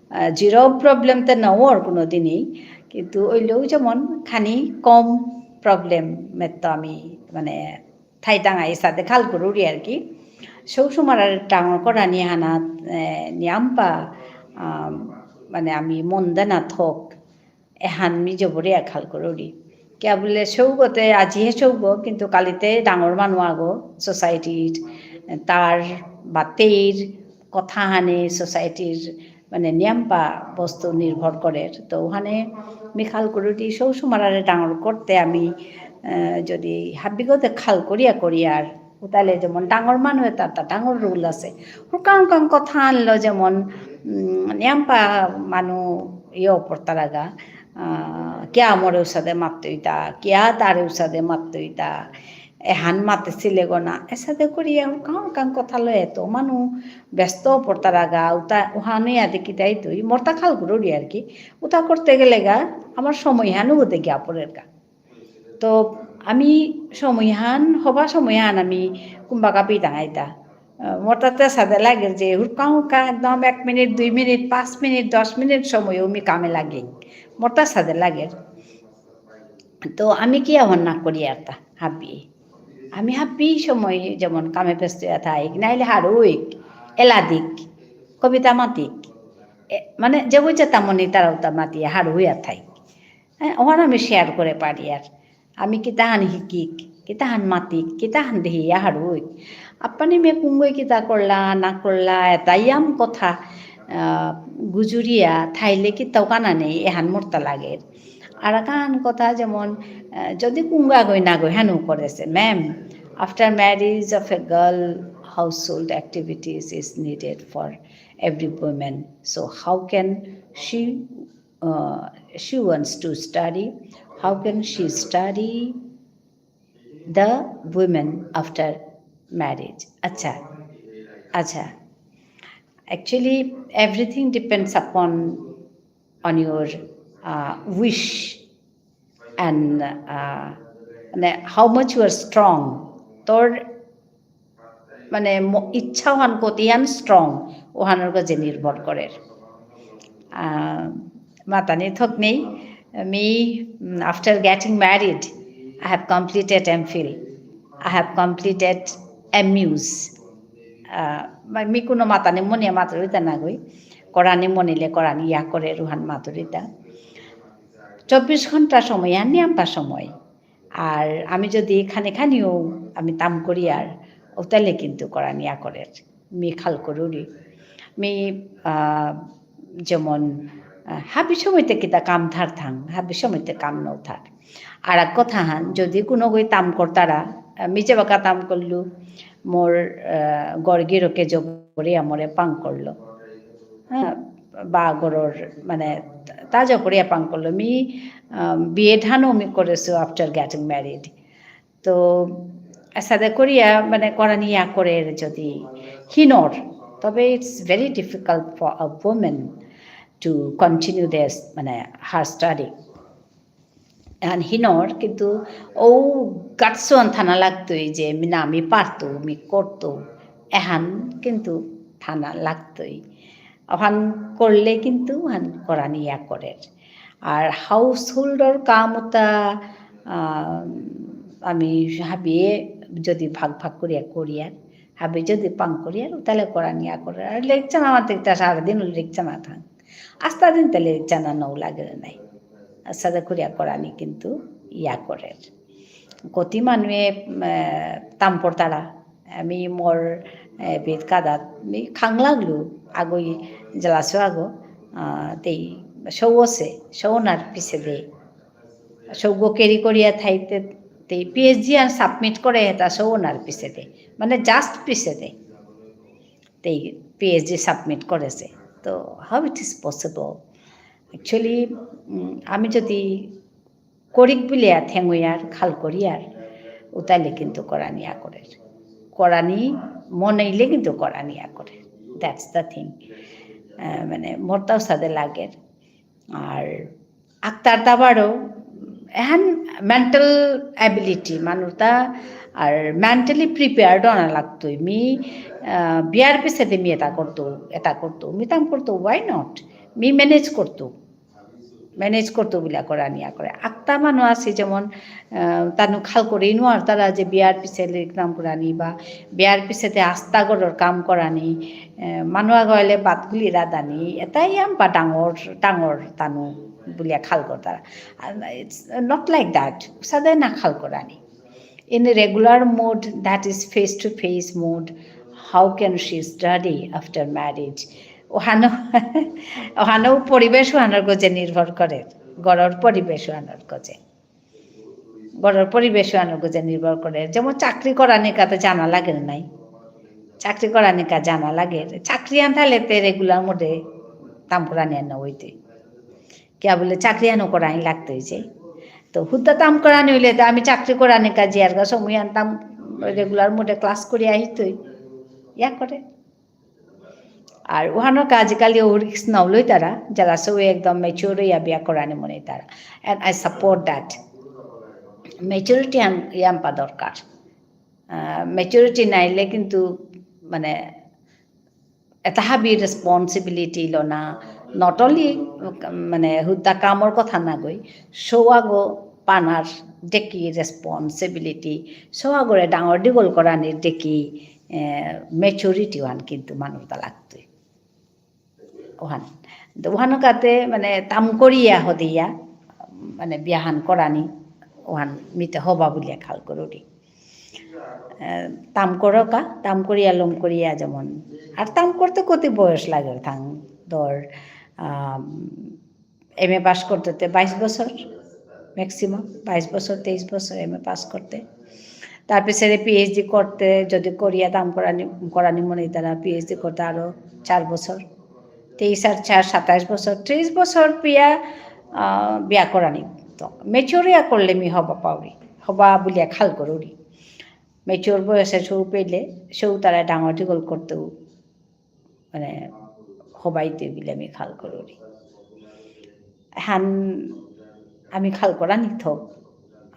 আহ, zero problem তে না ওর কোনো দিনই, কিন্তু ওইলেও যেমন খানি কম problem এ তো আমি মানে থাইতাঙাই সাথে খাল করুরি আর কি। সৌ সুমারারে ডাঙর করানি হানা, এ, নিয়াম্পা, আম, মানে আমি মন দেনা থক, এহান মি জবরিয়া খাল করুরি। কিয়া বুলে সৌগতে আজিহে সৌগ, কিন্তু কালিতে ডাঙর মানু আগো, society-র, তার বা তেইর কথা হানে society-র মানে নিয়াম্পা বস্তু নির্ভর করের। তো ওহানে মি খাল করুরি সৌ সুমারারে ডাঙর করতে আমি, আহ, যদি হাবিগতে খাল করিয়া করিয়ার, উতালে যেমন ডাঙর মানু এতা তা ডাঙর role আছে। হুকাং হুকাং কথা আনলো যেমন, উম, নিয়াম্পা মানু ইয়ে পড়তারাগা, আহ, কিয়া মোরে উসাদে মাততইতা, কিয়া তারে উসাদে মাততইতা, এহান মাতেছিলে গো না, এসাদে করিয়া হুকাং হুকাং কথা লয় এত মানু ব্যস্ত পড়তারাগা, উতা, উহানে আদে কিতাই তুই, মোরতা খাল করুরি আর কি, উতা করতে গেলে গা, আমার সময় হানু উদে গিয়া পড়ের গা। তো আমি সময়হান, হবা সময়হান আমি কুম্বাকা পিতাঙাইতা। আহ, মোর তাতে সাদে লাগে যে হুরকা হুরকা একদম এক মিনিট, দুই মিনিট, পাঁচ মিনিট, দশ মিনিট সময়ও আমি কামে লাগে। মোর তা সাদে লাগে। তো আমি কি আহ্বান না করি আর তা হাবি। আমি হাবি সময় যেমন কামে ব্যস্ত হইয়া থাইক, নাইলে হারুইক, এলা দিক, কবিতা মাতিক। এ, মানে যে বুঝে তা মনে তারাও তা মাতিয়ে হারু হইয়া থাইক। হ্যাঁ, ওহান আমি share করে পারি আর। আমি কিতাহান হিকিক, কিতাহান মাতিক, কিতাহান দেহি আহারুইক। আপানি মে কুঙ্গই কিতা করলা, না করলা, এতা ইয়াম কথা, আহ, গুজুরিয়া থাইলে কিতাও কানা নেই, এহান মোরতা লাগে। আর কান কথা যেমন, আহ, যদি কুঙ্গা গই না গই হানু করেছে, ma'am, after marriage of a girl, household activities is needed for every woman. So how can she uh, she wants to study. How can she study the women after marriage? আচ্ছা, আচ্ছা। Actually, everything depends upon, on your, uh, wish and, uh, মানে, how much you are strong. তোর মানে, ম-, ইচ্ছা ওহান কতিহান strong, ওহানর গজে নির্ভর করের। আহ, মাতানি থক নেই, মি, উম, after getting married, I have completed M Phil, I have completed M Mus। আহ, মা-, মি কোনো মাতানি মনে মাতুরিতা না গই, করানি মনিলে করানি ইয়া করে রুহান মাতুরিতা। চব্বিশ ঘন্টা সময়, আর নিয়াম্পা সময়। আর আমি যদি খানি খানিও আমি তাম করি আর, ওতালে কিন্তু করানি ইয়া করের। মি খাল করুরি। মি, আহ, যেমন, আহ, হাবি সময়তে কিতা কাম থার থাং, হাবি সময়তে কাম নৌ থার। আর এক কথা হান, যদি কোনো গই তাম করতারা, আহ, মি যে বাকা তাম করলু, মোর, আহ, গড় গিরকে জবরে আমরে পাং করলো। হ্যাঁ, বা গরর, মানে, তা জবরে পাং করলো। মি, আহ, বিয়ে ধানও মি করেছো after getting married। তো, এসাদে করিয়া, মানে, করানি ইয়া করের যদি হিনর, তবে it's very difficult for a woman to continue this, মানে, her study। এহান হিনর, কিন্তু ও guts ওহান থানা লাগতই যে, মি না, মি পারতো, মি করতো, এহান কিন্তু থানা লাগতই। ওহান করলে কিন্তু ওহান করানি ইয়া করের। আর household-র কাম ওতা, আহ, আমি হাবিয়ে যদি ভাগ ভাগ করিয়া করিয়া, হাবি যদি পাং করিয়া, তাহলে করানি ইয়া করে। আর লেকচার আমার দেখতে সারাদিন লেকচার না থাক। আস্তা দিন তাহলে লেকচার না নৌ লাগে নাই। আস্তা করিয়া করানি কিন্তু ইয়া করের। কতি মানুয়ে, আহ, তাম পড়তারা, আমি মোর, এ, বেদ কাদাত, মি খাং লাগলু, আগই জেলাসো আগো, আহ, তেই সৌ আছে, সৌ নার পিছে দে। সৌগো carry করিয়া থাইতে, তেই PhD আর submit করে এটা সৌ নার পিছে দে। মানে just পিছে দে। তেই PhD submit করেছে। তো how it is possible? Actually, উম, আমি যদি করিক বুলিয়া থেঙুয়ার, খাল করিয়ার, উতাইলে কিন্তু করানি আকরের। করানি মনেইলে কিন্তু করানি আকরের। That's the thing. আহ, মানে, মোরতাও সাদে লাগের। আর আক্তার তাবারও, এহান mental ability, মানুরতা আর mentally prepared হনা লাগতই। মি, আহ, বিয়ার পিছেদে মি এটা করতো, এটা করতো, মি তাম করতো, why not? মি manage করতো। Manage করতো বুলিয়া করানি আকরে। আক্তা মানু আছে যেমন, আহ, তানু খাল করেই নোয়ারতারা যে বিয়ার পিছে লিখতাম করানি বা বিয়ার পিছেতে আস্তা ঘরর কাম করানি, আহ, মানু আগলে বাতগুলি রাদানি, এটাই আম বা ডাঙর, ডাঙর তানু বুলিয়া খাল করতারা। And it's not like that. সাদে না খাল করানি। In a regular mode, that is face to face mode, how can she study after marriage? ওহানো, ওহানো পরিবেশ ওহানোর গজে নির্ভর করে, ঘরর পরিবেশ ওহানোর গজে। ঘরর পরিবেশ ওহানোর গজে নির্ভর করে। যেমন চাকরি করানিকাতে জানা লাগে নাই। চাকরি করানিকা জানা লাগে। চাকরি আন থাইলে তে regular mode-এ কাম করানি আন না হইতে। কিয়া বুলে চাকরি আনো করাই লাগতে হইছে। তো হুদ্দা তাম করানি হইলে তো আমি চাকরি করানি কাজে আর গা সময় আনতাম regular mode-এ class করে আহিতই। ইয়া করে। আর ওহানো কা আজিকালি ও risk নাও লইতারা, যারা সব একদম mature হইয়া বিয়া করানি মনে তারা। And I support that. Maturity আন-, ইয়াম্পা দরকার। আহ, maturity নাইলে কিন্তু মানে এটা হাবি responsibility লনা, not only, মানে, হুদ্দা কামর কথা না গই, সৌয়াগো পানার ডেকি responsibility, সৌয়াগরে ডাঙর দীঘল করানির ডেকি, এ, maturity ওহান কিন্তু মানুরতা লাগতই। ওহান। তো ওহানো কাতে, মানে, তাম করিয়া হদিয়া, মানে, বিয়াহান করানি, ওহান মিতে হবা বুলিয়া খাল করুরি। আহ, তাম করো কা, তাম করিয়া লম করিয়া যেমন। আর তাম করতে কত বয়স লাগে থাং, ধর, আম, MA পাস করতে তে বাইশ বছর, maximum বাইশ বছর, তেইশ বছর MA পাস করতে। তারপরে PhD করতে, যদি করিয়া তাম করানি, করানি মনে তারা PhD করতে আরো চার বছর। তেইশ আর চার, সাতাইশ বছর, ত্রিশ বছর পিয়া, আহ, বিয়া করানি। তো mature ইয়া করলে মি হবা পাউরি, হবা বুলিয়া খাল করুরি। Mature বয়সে সৌ পেলে, সৌ তারা ডাঙর দীঘল করতেও, মানে, হবাইতে বুলে মি খাল করুরি। হান আমি খাল করানি থক।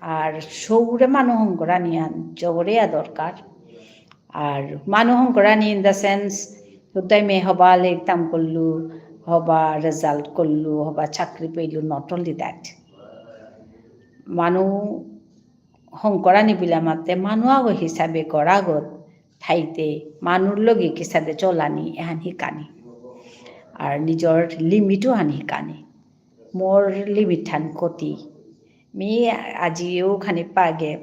আর সৌরে মানু হঙকরানি আন জবরে দরকার। আর মানু হঙকরানি in the sense, হুদ্দাই মে হবা লেখতাম করলু, হবা result করলু, হবা চাকরি পেলু, not only that. মানু হঙকরানি বুলা মাতে মানু আগো হিসাবে গড়াগত থাইতে মানুর লগে কিসাদে চলানি এহান হিকানি। আর নিজর limit হান হিকানি। মোর limit হান কতি। মি আজিও খানি পাগে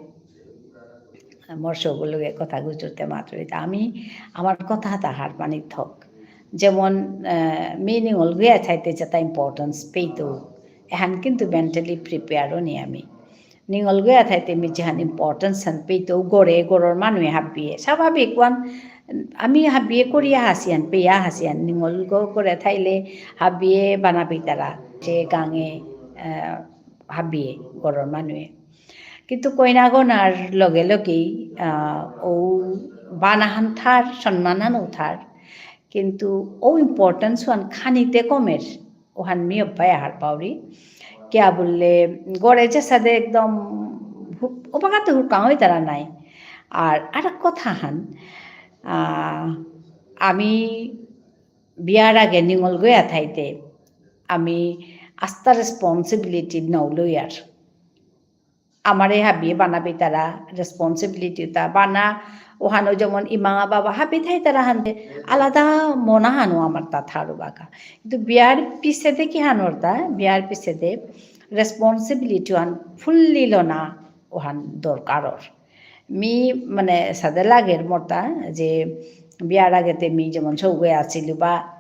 মোর সৌগর লগে কথা গুজরতে মাত্রই তা আমি আমার কথা হাতা হার মানি থক। যেমন, আহ, মি নিঙল গয়া থাইতে যেটা importance পেইতো, এহান কিন্তু mentally prepare নি আমি। নিঙল গয়া থাইতে মি যেহান importance হান পেইতো গরে, গরর মানুয়ে হাবিয়ে। স্বাভাবিক ওয়ান, আমি হাবিয়ে করিয়া হাসিয়ান, পেয়া হাসিয়ান, নিঙল গ-, গরে থাইলে হাবিয়ে বানা পেইতারা, যে গাঙে, আহ, হাবিয়ে গরর মানুয়ে। কিন্তু কইনা গনার লগে লগেই, আহ, ও বানাহান থার, সম্মানহান ও থার। কিন্তু ও importance ওয়ান খানিতে কমের, ওহান মি অব্বাই আহার পাউরি। কিয়া বুললে, গরে যে সাদে একদম হু-, ওবাকাতে হুরকাং হইতারা নাই। আর আরেক কথা হান, আহ, আমি বিয়ার আগে নিঙল গয়া থাইতে, আমি আস্তা responsibility নলইয়ার। আমারে হাবিয়ে বানা পেইতারা responsibility তা বানা, ওহানো যেমন ইমা বাবা হাবি থাইতারা হানতে আলাদা মনা হানো আমার তা থারু বাকা। কিন্তু বিয়ার পিছেদে কি হানোর তা, বিয়ার পিছেদে responsibility ওহান fully লনা ওহান দরকারর। মি মানে সাদে লাগের মোরতা যে বিয়ার আগেতে মি যেমন সৌগে আছিল বা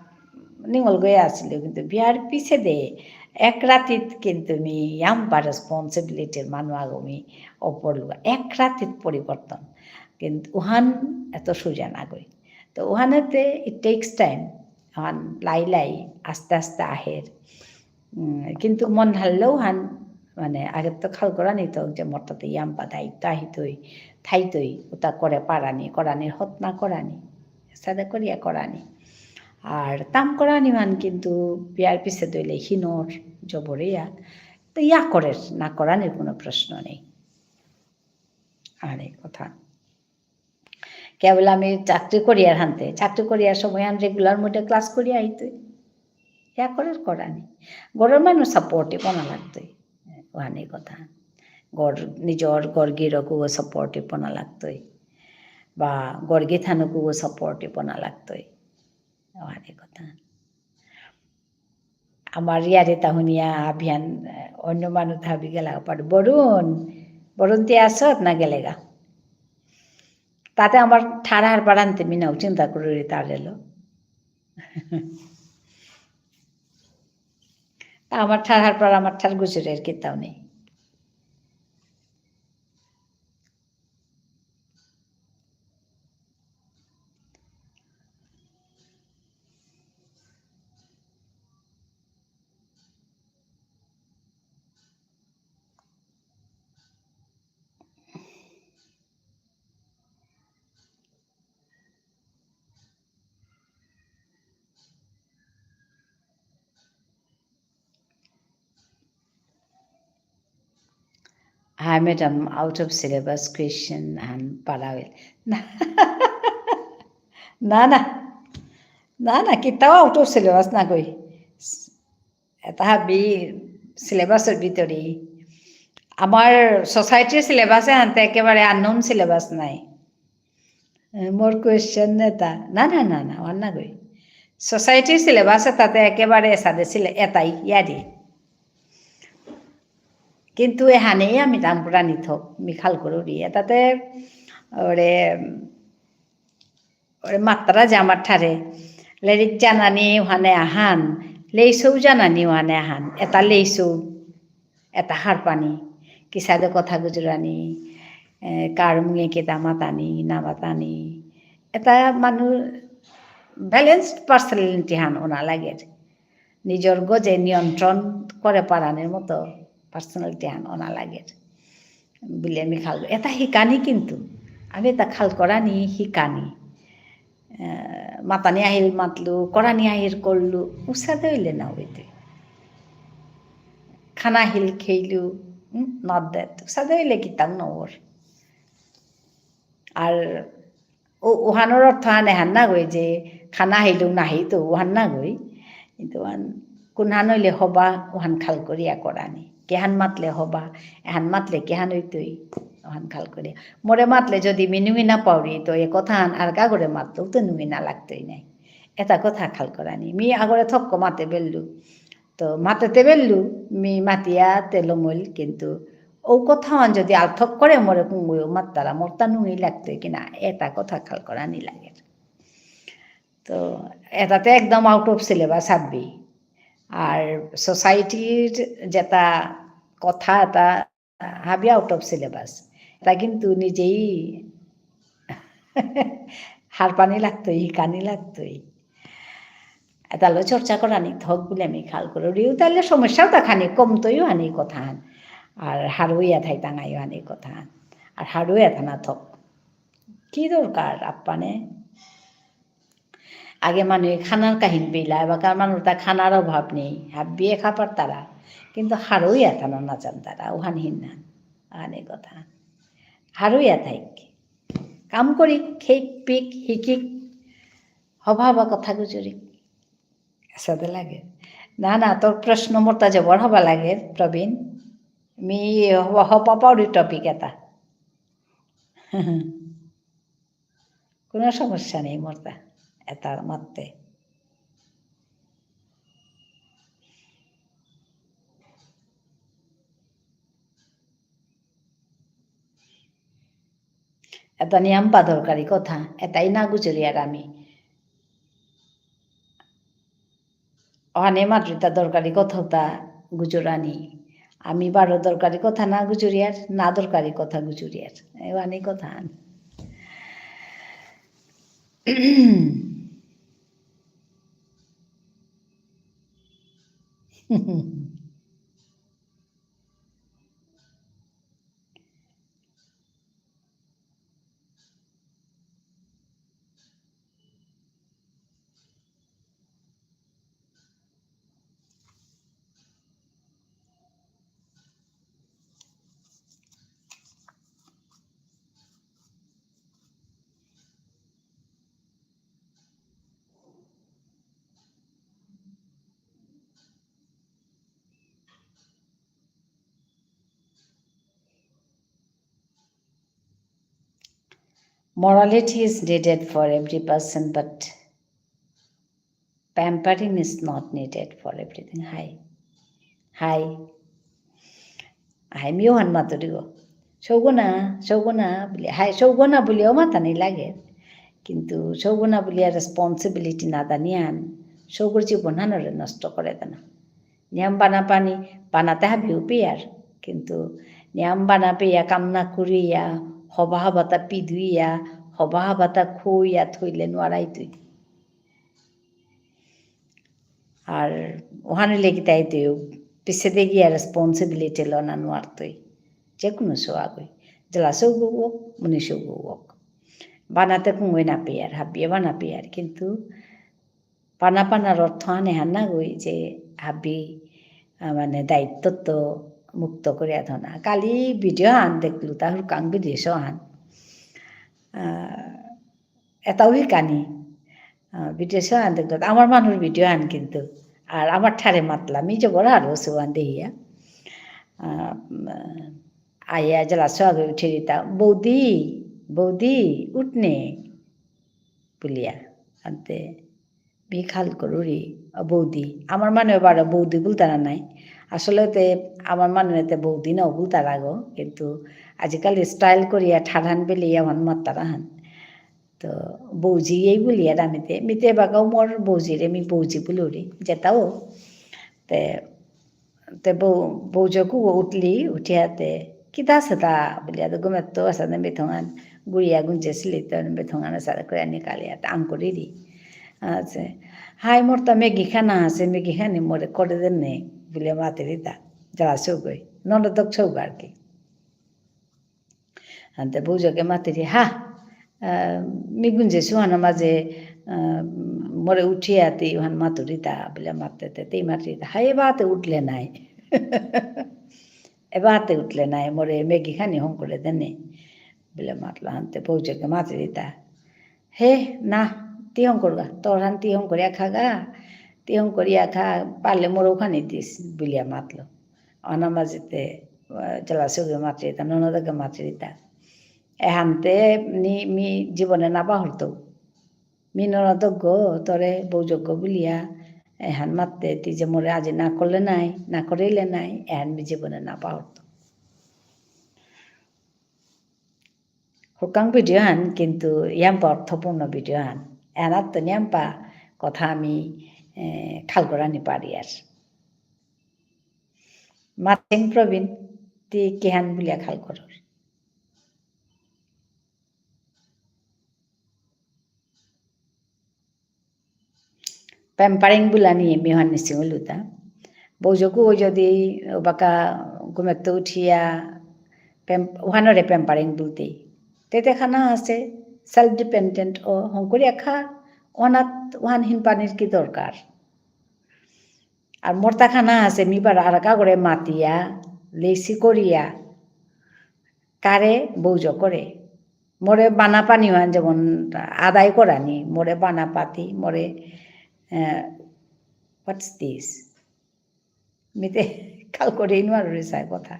নিঙল গয়া আসিল, কিন্তু বিয়ার পিছেদে এক রাতিত কিন্তু মি ইয়াম্পা responsibility র মানু আগো মি অপরলুগা। এক রাতিত পরিবর্তন। কিন্তু উহান এত সোজা নাগই। তো উহানেতে it takes time। উহান লাই লাই আস্তে আস্তে আহের। উম, কিন্তু মন ঢাললেও হান, মানে, আগে তো খাল করানি তো যে মোর তাতে ইয়াম্পা দায়িত্ব আহিতই, থাইতই, ওটা করে পারানি, করানি, হতনা করানি, সাদা করিয়া করানি। আর তাম করানি মান কিন্তু বিয়ার পিছে দইলে হিনোর জবরিয়া, তো ইয়া করে না করানির কোনো প্রশ্ন নেই। আর এই কথা। কেবল আমি চাকরি করিয়ার হানতে, চাকরি করিয়ার সময় আমি regular mode এ class করিয়া আইতই। ইয়া করে করানি। ঘরর মানু supportive হনা লাগতই। ওহানি কথা। ঘর, নিজর ঘর গিরকও supportive হনা লাগতই। বা ঘর গিথানকও supportive হনা লাগতই। ওহানি কথা। আমার ইয়ারিতা হুনিয়া হাবিহান, এ, অন্য মানু হাবি গেলা পারে। বরুণ, বরুণ তি আসত না গেলেগা? তাতে আমার ঠার হারপার আনতে মিনাও চিন্তা করুরি তারেলো। তা আমার ঠার হারপার আমার ঠার গুজুরের কিতাও নেই। Hi, madam, out of syllabus question and পারা অইল। না, না, না। না, না, কিতাও out of syllabus নাগই। এতা হাবি syllabus র ভিতরেই। আমার society র syllabus এহানতে একেবারে unknown syllabus নাই। এ, মোর question এতা। না, না, না, না, ওহান নাগই। Society র syllabus এতাতে একেবারে এসাদে সিলে-, এতাই, ইয়ারি। কিন্তু এহানেই আমি তাম করানি থক, মি খাল করুরি। এতাতে ওরে, ওরে মাততারা যে আমার ঠারে, লেরিক জানানি ওহানে আহান, লেইসৌ জানানি ওহানে আহান, এতা লেইসৌ। এতা হারপানি, কিসাদে কথা গুজরানি, এ, কার মুঙে কিতা মাতানি, না মাতানি। এতা মানু balanced personality হান অনা লাগের। নিজর গজে নিয়ন্ত্রণ করে পারানির মতো personality হান অনা লাগের। বুলে আমি খাল, এতা হিকানি কিন্তু। আমি এতা খাল করানি হিকানি। এ, মাতানি আহিল মাতলু, করানি আহিল করলু, উসাদে অইলে না অইতে। খানা আহিল খেইলু, উম, not that। উসাদে অইলে কিতাও না অর। আর ও-, ওহানর অর্থ হান এহান নাগই যে খানা আহিলেও নাহিতৌ, ওহান নাগই। কিন্তু ওহান কোনহান অইলে হবা, ওহান খাল করিয়া করানি। কেহান মাতলে হবা, এহান মাতলে কেহান অইতই, ওহান খাল করিয়া। মোরে মাতলে যদি মি নুঙি না পাউরি, তো এ কথাহান আর কাগরে মাতলেও তো নুঙি না লাগতই নাই। এতা কথা খাল করানি। মি আগরে থক্ক মাতে বেললু। তো মাতেতে বেললু, মি মাতিয়া তেলমইল, কিন্তু ও কথাহান যদি আলথক করে মোরে কুঙ্গুয়ো মাত্তারা, মোরতা নুঙি লাগতই কিনা, এতা কথা খাল করানি লাগের। তো এতাতে একদম out of syllabus হাবি। আর society র যেতা কথা এতা হাবি out of syllabus। এতা কিন্তু নিজেই হারপানি লাগতই, হিকানি লাগতই। এতালো চর্চা করানি থক বুলে আমি খাল করুরি। তাহলে সমস্যাও তা খানি কমতইও হানি কথাহান। আর হারৌ ইয়া থাইতাঙাইও হানি কথাহান। আর হারৌ ইয়া থানা থক। কি দরকার আপ্পানে? আগে মানু খানার কাহিন বিলা, এবাকার মানু তা খানার অভাব নেই, হাবিয়ে খা পারতারা, কিন্তু হারৌ ইয়া থানা না জানতারা, ওহান হিন না, আনে কথা। হারৌ ইয়া থাইক। কাম করি, খেইক, পিক, হিকিক, হবা হবা কথা গুজরি। এসাদে লাগে। না, না, তোর প্রশ্ন মোরতা জবর হবা লাগে, প্রবীণ। মি হবা, হবা পাউরি topic এতা। কোনো সমস্যা নেই মোরতা, এতা মাততে। এতা নিয়াম বা দরকারি কথা, এতাই না গুজরিয়ার আমি। অহানে মাতৃতা দরকারি কথা তা গুজরানি। আমি বারো দরকারি কথা না গুজরিয়ার, না দরকারি কথা গুজরিয়ার। এহানে কথা আন। Morality is needed for every person, but pampering is not needed for everything. Hi. High. Hi, মিও হান মাতুরিগো। সৌগনা, সৌগনা বুলিয়া। হাই, সৌগনা বুলিয়াও মাতানি লাগে। কিন্তু সৌগনা বুলিয়া responsibility না দানিয়ান, সৌগর জীবন হানরে নষ্ট করে দেনা। নিয়াম বানা পানি, বানাতে হাবিও পেয়ার। কিন্তু নিয়াম বানা পেয়া কাম না করিয়া, হবা হবাতা পিদুইয়া, হবা হবাতা খুইয়া থইলে নোয়ারাই তুই। আর ওহানে লেগি তাই তুই পিছে দে গিয়া responsibility লনা নোয়ারতই। যে কোনো সৌ আগই। জেলা সৌগ হোক, মুনি সৌগ হোক। বানাতে কুঙ্গই না পেয়ার, হাবিয়ে বানা পেয়ার। কিন্তু পানা পানার অর্থ আনে হান না গই যে হাবি, আহ, মানে দায়িত্ব তো মুক্ত করিয়া থনা। কালি video আন দেখলু, তা হুরকাং video show আন। আহ, এটাও হিকানি। আহ, video show আন দেখলু, আমার মানুর video আন কিন্তু। আর আমার ঠারে মাতলা, মি জবর হারৌ সৌ আন দেহিয়া। আহ, উম, আয়া জেলা সৌ আগে উঠে দিতা, "বৌদি, বৌদি, উঠনে।" বুলিয়া। আনতে মি খাল করুরি, "অ বৌদি।" আমার মানু এবার বৌদি বুলতারা নাই। আসলে তে আমার মানু এতে বৌদি না বুলতারা গো, কিন্তু আজিকালি style করিয়া ঠারহান বেলিয়া হান মাতারা হান। তো বৌজি এই বুলিয়া দামিতে, মিতে বাগাও মোর বৌজিরে মি বৌজি বুলুরি, যেতাও। তে তে বৌ, বৌজকু উঠলি, উঠিয়াতে, "কিতা আছে তা?" বুলিয়া, তো গুমেত্ত আছে নে বেথঙান, গুড়িয়া গুঞ্জেসিলি তো বেথঙান আছে করে নিকালিয়া, তা আঙকরিরি। আছে, "হাই মোর তা ম্যাগি খানা আছে, ম্যাগি খানি মোরে করে দেন নে," বুলিয়া মাতেরিতা, জেলা সৌগই, ননদক সৌগ আর কি। আনতে বৌজকে মাতেরি, "হা, আহ, মি গুঞ্জেসু হানা মাঝে, আহ, মোরে উঠিয়া তি হান মাতুরিতা," বুলে মাততে, তি মাতুরিতা, "হা, এবাতে উঠলে নাই।" "এবাতে উঠলে নাই, মোরে ম্যাগি খানি হঙকরে দেনে," বুলে মাতলো। আনতে বৌজকে মাতুরিতা, "হে, না, তি হঙকরগা, তোর হান তি হঙকরিয়া খাগা, তি হঙকরিয়া খা, পারলে মোরে খানি দিস," বুলিয়া মাতলো। অনা মাঝেতে, আহ, জেলা সৌগে মাতুরিতা, ননদকে মাতুরিতা। এহানতে নি মি জীবনে না পাহরতো। মি ননদগ, তোরে বৌজগ বুলিয়া, এহান মাততে, তি যে মোরে আজি না করলে নাই, না করিলে নাই, এহান মি জীবনে না পাহরতো। হুকাং video হান, কিন্তু ইয়াম্পা অর্থপূর্ণ video হান। এহানাত তো ইয়াম্পা কথা আমি, এ, খাল করানি পারি আর। মাতিং প্রবীণ, তি কিহান বুলিয়া খাল করর? Pampering বুলানি মি হান নিসিং উলুতা। বৌজকু যদি বাকা ঘুমেত্ত উঠিয়া, প্যাম-, ওহানরে pampering বুলতে। তেতে খানা আছে, self dependent ও হঙকরিয়া খা, ওহানাত ওহান হিনপানির কি দরকার? আর মোর তা খানা আছে, মি পারা আরাকা করে মাতিয়া, লেসি করিয়া, কারে বৌজ করে। মোরে বানা পানি হান যেমন আদায় করানি, মোরে বানা পাতি, মোরে, আহ, what's this? মিতে খাল করে ইনুয়ার রে সাই কথা।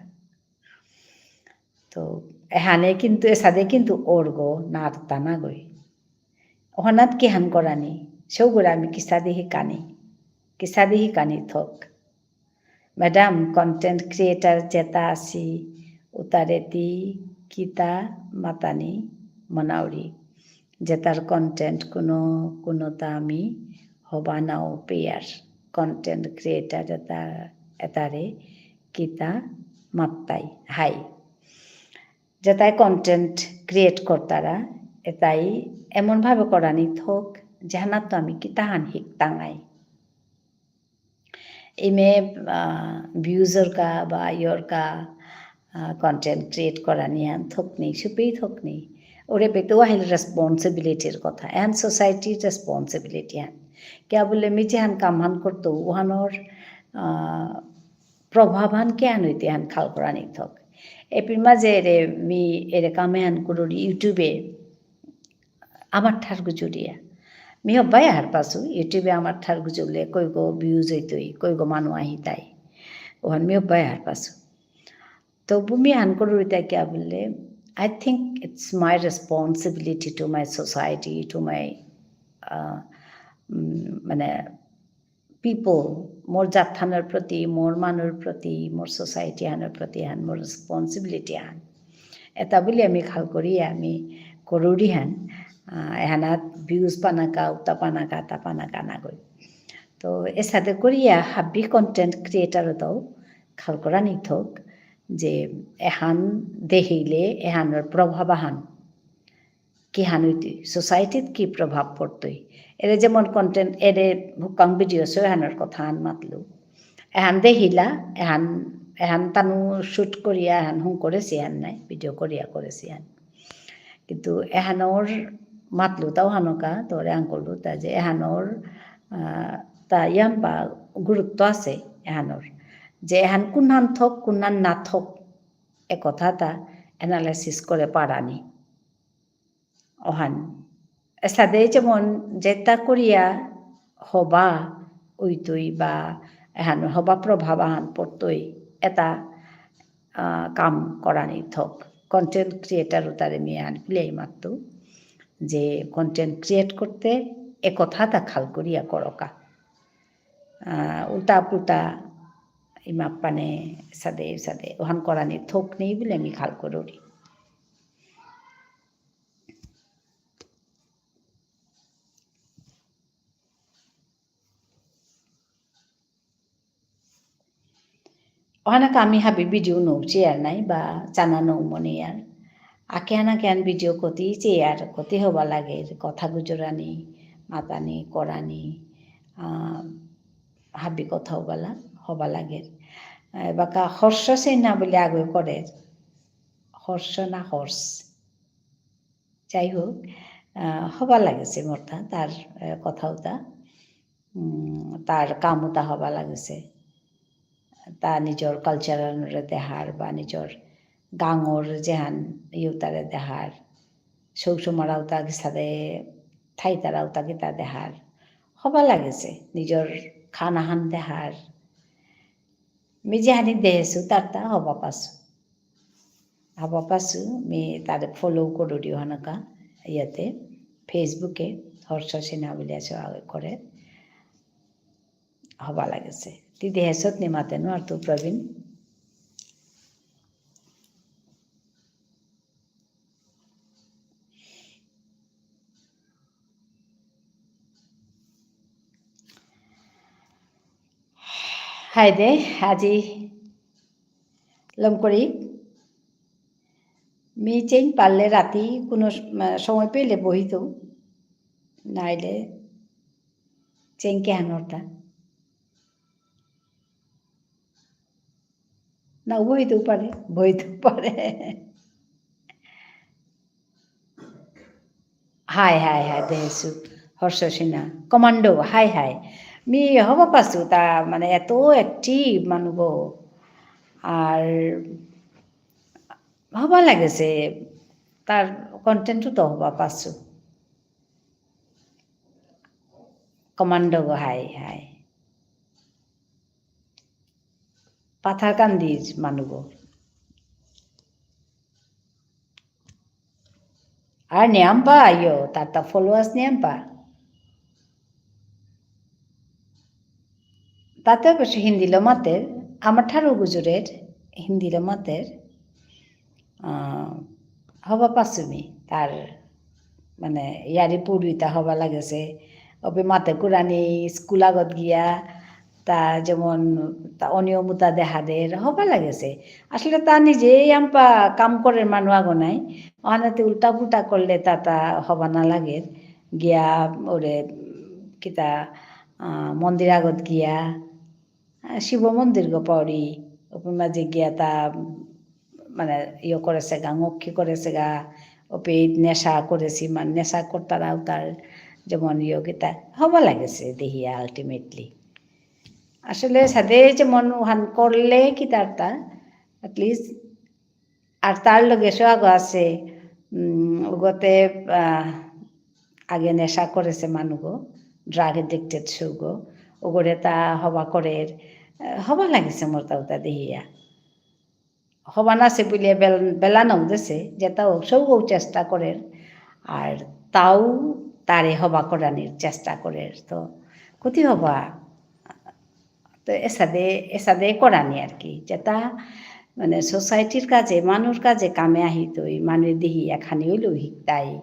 তো এহানে কিন্তু এসাদে কিন্তু অরগ নারতা না গই। ওহানাত কিহান করানি, সৌগরে আমি কিসাদে হিকানি, কিসাদে হিকানি থক। Madam, content creator যেতা আসি, উতারেতি কিতা মাতানি মনাউরি। যেতার content কোনো, কোনোতা আমি হবা নাও পেয়ার। content creator এতা, এতারে কিতা মাত্তাই। হাই। যেতাই content create করতারা, এতাই এমনভাবে করানি থক, যেহানাত্ত আমি কিতাহান হিকতাঙাই। ইমে, আহ, views র কা বা ইয়র কা, আহ, content create করানি হান থকনি, সুপেই থকনি। ওরে বেতো আহিল responsibility র কথা। And society র responsibility হান। কিয়া বুলে মি যেহান কামহান করতো, ওহানর, আহ, প্রভাবহান কিহান হইতে হান খাল করানি থক। এপির মাঝে এরে মি এরে কামেহান করুরি YouTube এ, আমার ঠার গুজুরিয়া। মি হব্বাই হার পাসু, YouTube এ আমার ঠার গুজুরলে কইগো views হইতই, কইগো মানু আহিতাই। ওহান মি হব্বাই হার পাসু। তবু মি হান করুরিতা কিয়া বুললে, I think it's my responsibility to my society, to my, আহ, উম, মানে, people, মোর জাতহানর প্রতি, মোর মানুর প্রতি, মোর society হানর প্রতি হান, মোর responsibility হান। এতা বুলি আমি খাল করি, আমি করুরি হান, আহ, এহানাত views পানাকা, উতা পানাকা, তা পানাকা না গই। তো এসাদে করিয়া হাবি content creator তাও খাল করানি থক যে এহান দেহিলে এহানর প্রভাব আহান কিহান হইতই, society ত কি প্রভাব পড়তই। এরে যেমন content, এরে হুকাং video সহানর কথা আন মাতলু। এহান দেহিলা, এহান, এহান তানু shoot করিয়া, এহান হুং করেসি এহান নাই, video করিয়া করেসি এহান। কিন্তু এহানর মাতলু তাও হানকা, তোরে আঙকরলু তা যে এহানর, আহ, তা ইয়াম্পা গুরুত্ব আছে এহানর। যে এহান কুনহান থক, কুনহান না থক, এ কথা তা analysis করে পারানি। অহান। এসাদে যেমন যেতা করিয়া হবা উইতই বা এহান হবা প্রভাব আহান পড়তই এতা, আহ, কাম করানি থক। Content creator উতারে মি আন প্লে মাতু যে content create করতে এ কথা তা খাল করিয়া করকা। আহ, উল্টা পুল্টা ইমা পানে সাদে সাদে ওহান করানি থক নেই বলে আমি খাল করুরি। অহানাকা আমি হাবি video নৌ চেয়ার নাই বা চানা নৌ মনে আর। আকে আনা কেন video কতি চেয়ার, কতি হবা লাগে, কথা গুজরানি, মাতানি, করানি, আহ, হাবি কথা হবালা, হবা লাগে। এবাকা হর্ষ সিনহা বলে আগে করে, হর্ষ না হর্ষ? যাই হোক, আহ, হবা লাগেছে মোরতা, তার, আহ, কথা উতা, উম, তার কাম উতা হবা লাগেছে। তা নিজর culture আনরে দেহার বা নিজর গাঙর যেহান ইউতারে দেহার, সৌ সমারা উতা কিসাদে থাইতারা উতা কিতা দেহার, হবা লাগেছে। নিজর খানাহান দেহার। মি যেহানি দেহেসু তারতা হবা পাসু। হবা পাসু, মি তারে follow করুরি অহানাকা, ইয়াতে, Facebook এ, হর্ষ সিনহা বুলিয়া সে আগে করে। হবা লাগেছে। তি দেহেসত নি মাতে নুয়ারতু প্রবীণ। হাই দে, আজি লম করি। মি চেইন পারলে রাতি কোনো স-, মা-, সময় পেলে বহিতৌ, নাইলে চেইন কেহানরতা। না, বইতেও পারে, বইতেও পারে। হাই, হাই, হাই, দেহেসু, হর্ষ সিনহা, commando, হাই, হাই। মি হবা পাসু, তা মানে এত active মানুগো। আর হবা লাগেছে, তার content তো হবা পাসু। Commando গো, হাই, হাই। পাথারকান্দির মানুগো। আর নিয়াম্পা আইও, তার তা followers নিয়াম্পা। তাতে অবশ্য হিন্দিলো মাতের, আমার ঠারও গুজুরের, হিন্দিলো মাতের। আহ, হবা পাসুমি, তার মানে, ইয়ারি পুরুইতা হবা লাগেছে। অবে মাতে কুরানি স্কুল আগত গিয়া, তা যেমন তা অনিয়মিতা দেখা দের, হবা লাগেছে। আসলে তা নিজে ইয়াম্পা কাম করের মানু আগো নাই। অহানাতে উল্টা পুল্টা করলে তা তা হবা না লাগের। গিয়া ওরে কিতা, আহ, মন্দির আগত গিয়া, আহ, শিব মন্দির গো পাউরি, ওপর মাঝে গিয়া তা মানে ইয়ে করেসেগা, ঙক্কি করেসেগা, ওপে নেশা করেসি, মানে নেশা করতারা উতার যেমন ইয়ে কিতা, হবা লাগেছে দেহিয়া ultimately। আসলে সাদে যেমন ওহান করলে কিতারতা, at least, আর তার লগে সৌ আগো আছে, উম, ওগতে, আহ, আগে নেশা করেছে মানুগো, drug addicted সৌগো, ওগরে তা হবা করের, আহ, হবা লাগেছে মোর তা উতা দেহিয়া। হবা নাসে বুলিয়া বেল-, বেলা নাও দেসে, যেতা হোক, সৌগো চেষ্টা করের, আর তাও তারে হবা করানির চেষ্টা করের। তো, ক্ষতি হবা, তো এসাদে, এসাদে করানি আর কি, যেতা মানে societyর কাজে, মানুর কাজে কামে আহিতই, মানু দেহি এখানি হইলেও হিকতাই।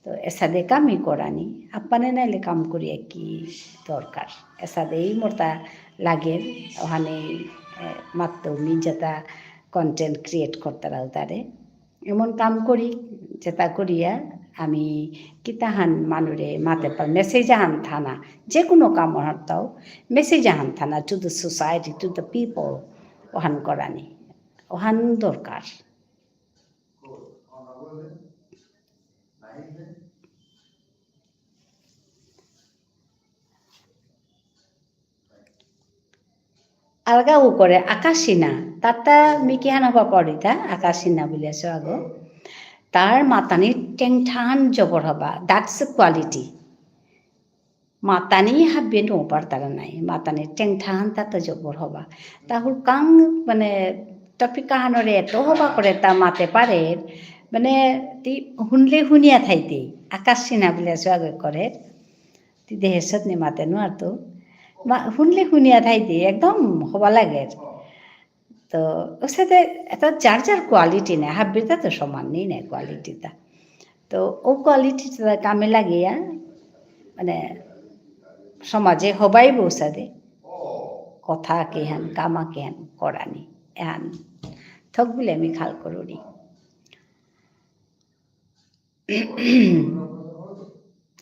তো এসাদে কামই করানি, আপানে নাইলে কাম করিয়া কি দরকার? এসাদেই মোরতা লাগের, ওহানে, এ, মাত্র মি যেতা content create করতারা উতারে। এমন কাম করি, যেতা করিয়া আমি কিতাহান মানুরে মাতে পার, message আহান থানা, যে কোনো কাম অহানতাও message আহান থানা to the society, to the people, ওহান করানি, ওহান দরকার। আলগা উ করে আকাশ সিনহা, তাতা মি কিহান হবা পাউরিতা, আকাশ সিনহা বুলিয়া সৌ আগো। তার মাতানি টেংঠান জবর হবা, that's a quality। মাতানি হাবিয়ে নো পারতারা নাই, মাতানি টেংঠান তাতা জবর হবা। তা হুরকাং মানে topic আহানরে এত হবা করে তা মাতে পারে, মানে তি হুনলে হুনিয়া থাইতে, আকাশ সিনহা বুলিয়া সৌ আগো করে। তি দেহেসত নি মাতে নুয়ারতু। মা-, হুনলে হুনিয়া থাইতে, একদম হবা লাগের। তো, ওসাদে, এতা যার যার quality নেই, হাব্বিরতা তো সমান নেই না qualityতা। তো, ও qualityতা কামে লাগিয়া, মানে, সমাজে হবাই বসাদে, কথা কিহান, কামা কিহান করানি, এহান থক বুলে আমি খাল করুরি।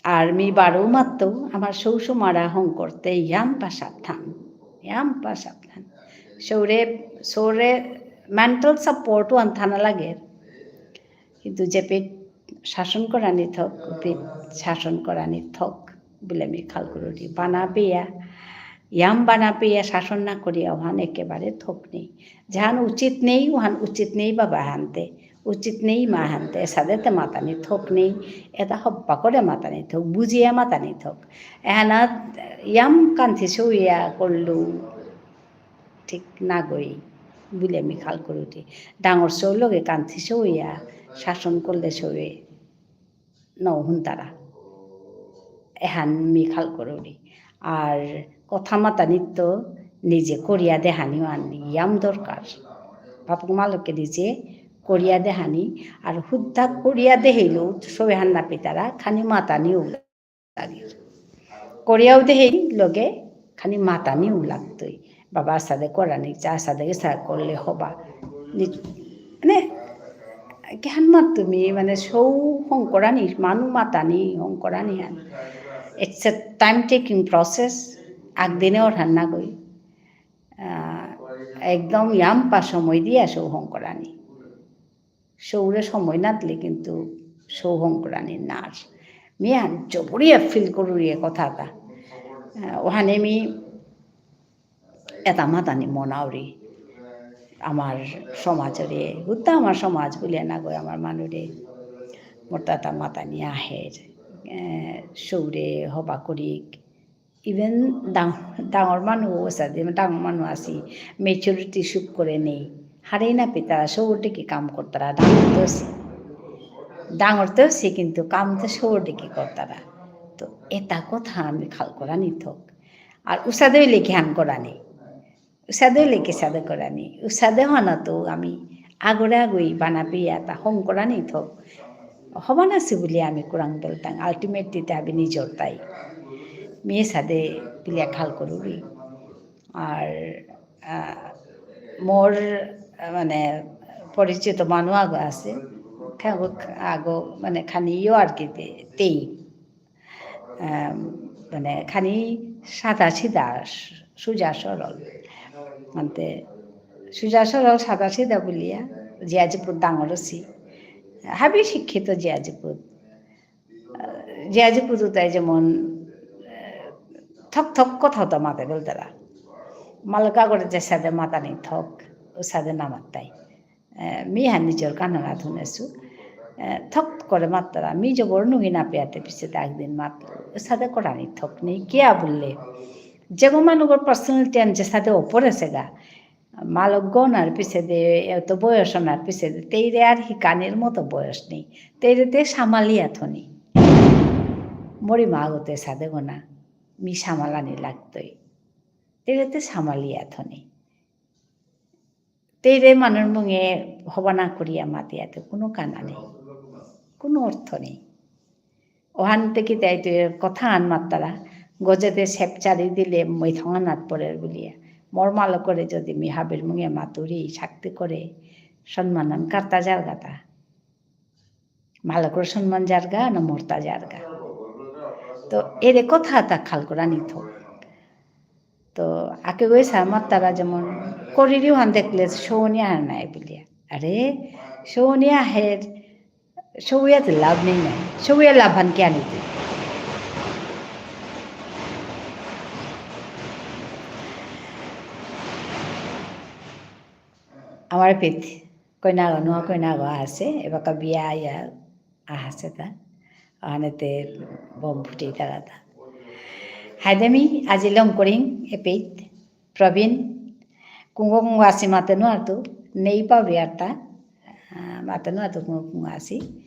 আর মি বারো মাত্ত আমার সৌ সৌ মারা হং করতে ইয়াম্পা সাবধান, ইয়াম্পা সাবধান। সৌরে, সৌরে mental support ওহান থানা লাগে। কিন্তু যেপেই শাসন করানি থক, ওপেই শাসন করানি থক বুলে মি খাল করুরি। বানা পেয়া, ইয়াম বানা পেয়া শাসন না করিয়া ওহান একেবারে থক নেই। যেহান উচিত নেই, ওহান উচিত নেই বাবা হানতে। উচিত নেই মা হানতে, এসাদে তে মাতানি থক নেই, এতা হব্বা করে মাতানি থক, বুঝিয়া মাতানি থক। এহানাত ইয়াম কান্থি সৌয়া করলু, ঠিক না গই, বুলে মি খাল করুরি। ডাঙর সৌ লগে কান্থি সৌয়া শাসন করলে সৌয়ে ন হুনতারা। এহান মি খাল করুরি। আর কথা মাতানিত্ত নিজে করিয়া দেহানি ওহান ইয়াম দরকার। বাপক মালকে নিজে করিয়া দেহানি, আর হুদ্দা করিয়া দেহেইলেও সৌয়ে হান না পেতারা, খানি মাতানিও লাগে। করিয়াও দেহেই লগে খানি মাতানিও লাগতই। বাবা, এসাদে করানি, চা এসাদে এসা করলে হবা। নি-, মানে, কিহান মাত তুমি, মানে, সৌ হং করানি, মানু মাতানি, হং করানি হান। It's a time taking process। আগদিনে ওহান না গই। আহ, একদম ইয়াম্পা সময় দিয়া সৌ হং করানি। সৌরে সময় না দিলে কিন্তু সৌ হং করানি নার। মি এহান জবরিয়া feel করুরি এ কথাতা। আহ, ওহানে মি এতা মাতানি মনাউরি। আমার সমাজরে, হুদ্দা আমার সমাজ বুলিয়া না গই, আমার মানুরে। মোরতা এতা মাতানি আহের। আহ, সৌরে হবা করিক। Even ডাঙ-, ডাঙর মানু ওসাদে, ডাঙর মানু আসি, maturity সুখ করে নেই। হারেই না পেতারা, সৌর দিকে কাম করতারা, ডাঙর তো আসি। ডাঙর তো আসি, কিন্তু কাম তো সৌর দিকে করতারা। তো এতা কথা আমি খাল করানি থক। আর উসাদে হইলে কিহান করানি। উসাদে হইলে কিসাদে করানি। উসাদে হনা তো আমি আগরে আগই বানা পেয়া তা হং করানি থক। হবা নাসে বুলিয়া আমি কুরাং বেলতাং, ultimately তে আমি নিজর তাই। মি এসাদে বুলিয়া খাল করুরি। আর, আহ, মোর, আহ, মানে, পরিচিত মানু আগো আছে। আগো, আগো, মানে, খানি ইয়ো আর কি তে-, তেই। আহ, মানে, খানি সাদা সিধা, সু-, সুজা সরল। মানতে, সুজা সরল সাদা সিধা বুলিয়া, জিয়াজিপুত ডাঙর অসি। হাবি শিক্ষিত জিয়াজিপুত। আহ, জিয়াজিপুত উতাই যেমন, আহ, থক থক কথা তো মাতে বলতারা। মালকা করে যে সাদে মাতানি থক, ও সাদে না মাততাই। আহ, মি হান নিজর কানারা ধুনেসু। আহ, থক করে মাততারা। মি জবর নুঙি না পেয়াতে পিছে একদিন মাতলু। ও সাদে করানি থক নেই। কিয়া বুললে? যেগো মানুগর personality আন যে সাদে ওপরে সেগা। মালক গনার পিছে দে, এত বয়স অনার পিছে দে, তেইরে আর হিকানির মতো বয়স নেই। তেইরে তে সামালিয়া থনি। মরি মা গতে সাদে গনা, মি সামালানি লাগতই। তেইরে তে সামালিয়া থনি। তেইরে মানুর মুঙে হবা না করিয়া মাতিয়াতে কোনো কানা নেই, কোনো অর্থ নেই। ওহান থেকে তাই তো কথা আন মাত্তারা, গজেতে সেপচারি দিলে মই থঙানাত পড়ের বুলিয়া। মোর মালকরে যদি মি হাবির মুঙে মাতুরি, শাক্তি করে, সম্মান আন কার্তা যারগাতা। মালকর সম্মান যারগা, না মর্তা যারগা। তো এরে কথা তা খাল করা নিত। তো আকে গই সামাত্তারা যেমন করিরিও হান দেখলে শোনিয়া হান নাই বুলিয়া। আরে, শোনিয়া হের সৌয়াতে লাভ নেই নাই। সৌয়া লাভ হান কে আনিতে? আমার পিত, কইনাগ, নুয়া কইনাগ আছে, এবাকা বিয়া ইয়া আহাসে তা। আনেতে বম ফুটি তারা তা। হাইদেমি, আজি লম করিং, এ পিত। প্রবীণ, কুঙ্গ কুঙ্গ আসি মাতে নুয়ারতু, নেই পাউরি আরতা, আহ, মাতে নুয়ারতু কুঙ্গ কুঙ্গ আসি।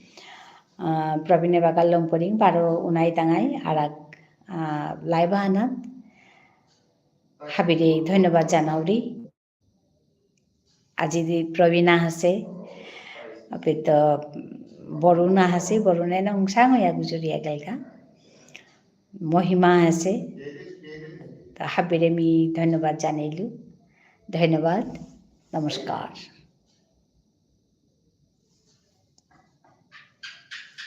আহ, প্রবীণে বাগাল লম করিং, বারো উনাই তাঙাই, আরাক, আহ, live আহানাত। হাবিরে ধন্যবাদ জানাউরি। আজি দি প্রবীণ আহাসে, অপিত বরুণ আহাসে, বরুণে নংসাং হইয়া গুজরিয়া গেলগা। মহিমা আছে। তো হাবিরে মি ধন্যবাদ জানাইলু। ধন্যবাদ। নমস্কার।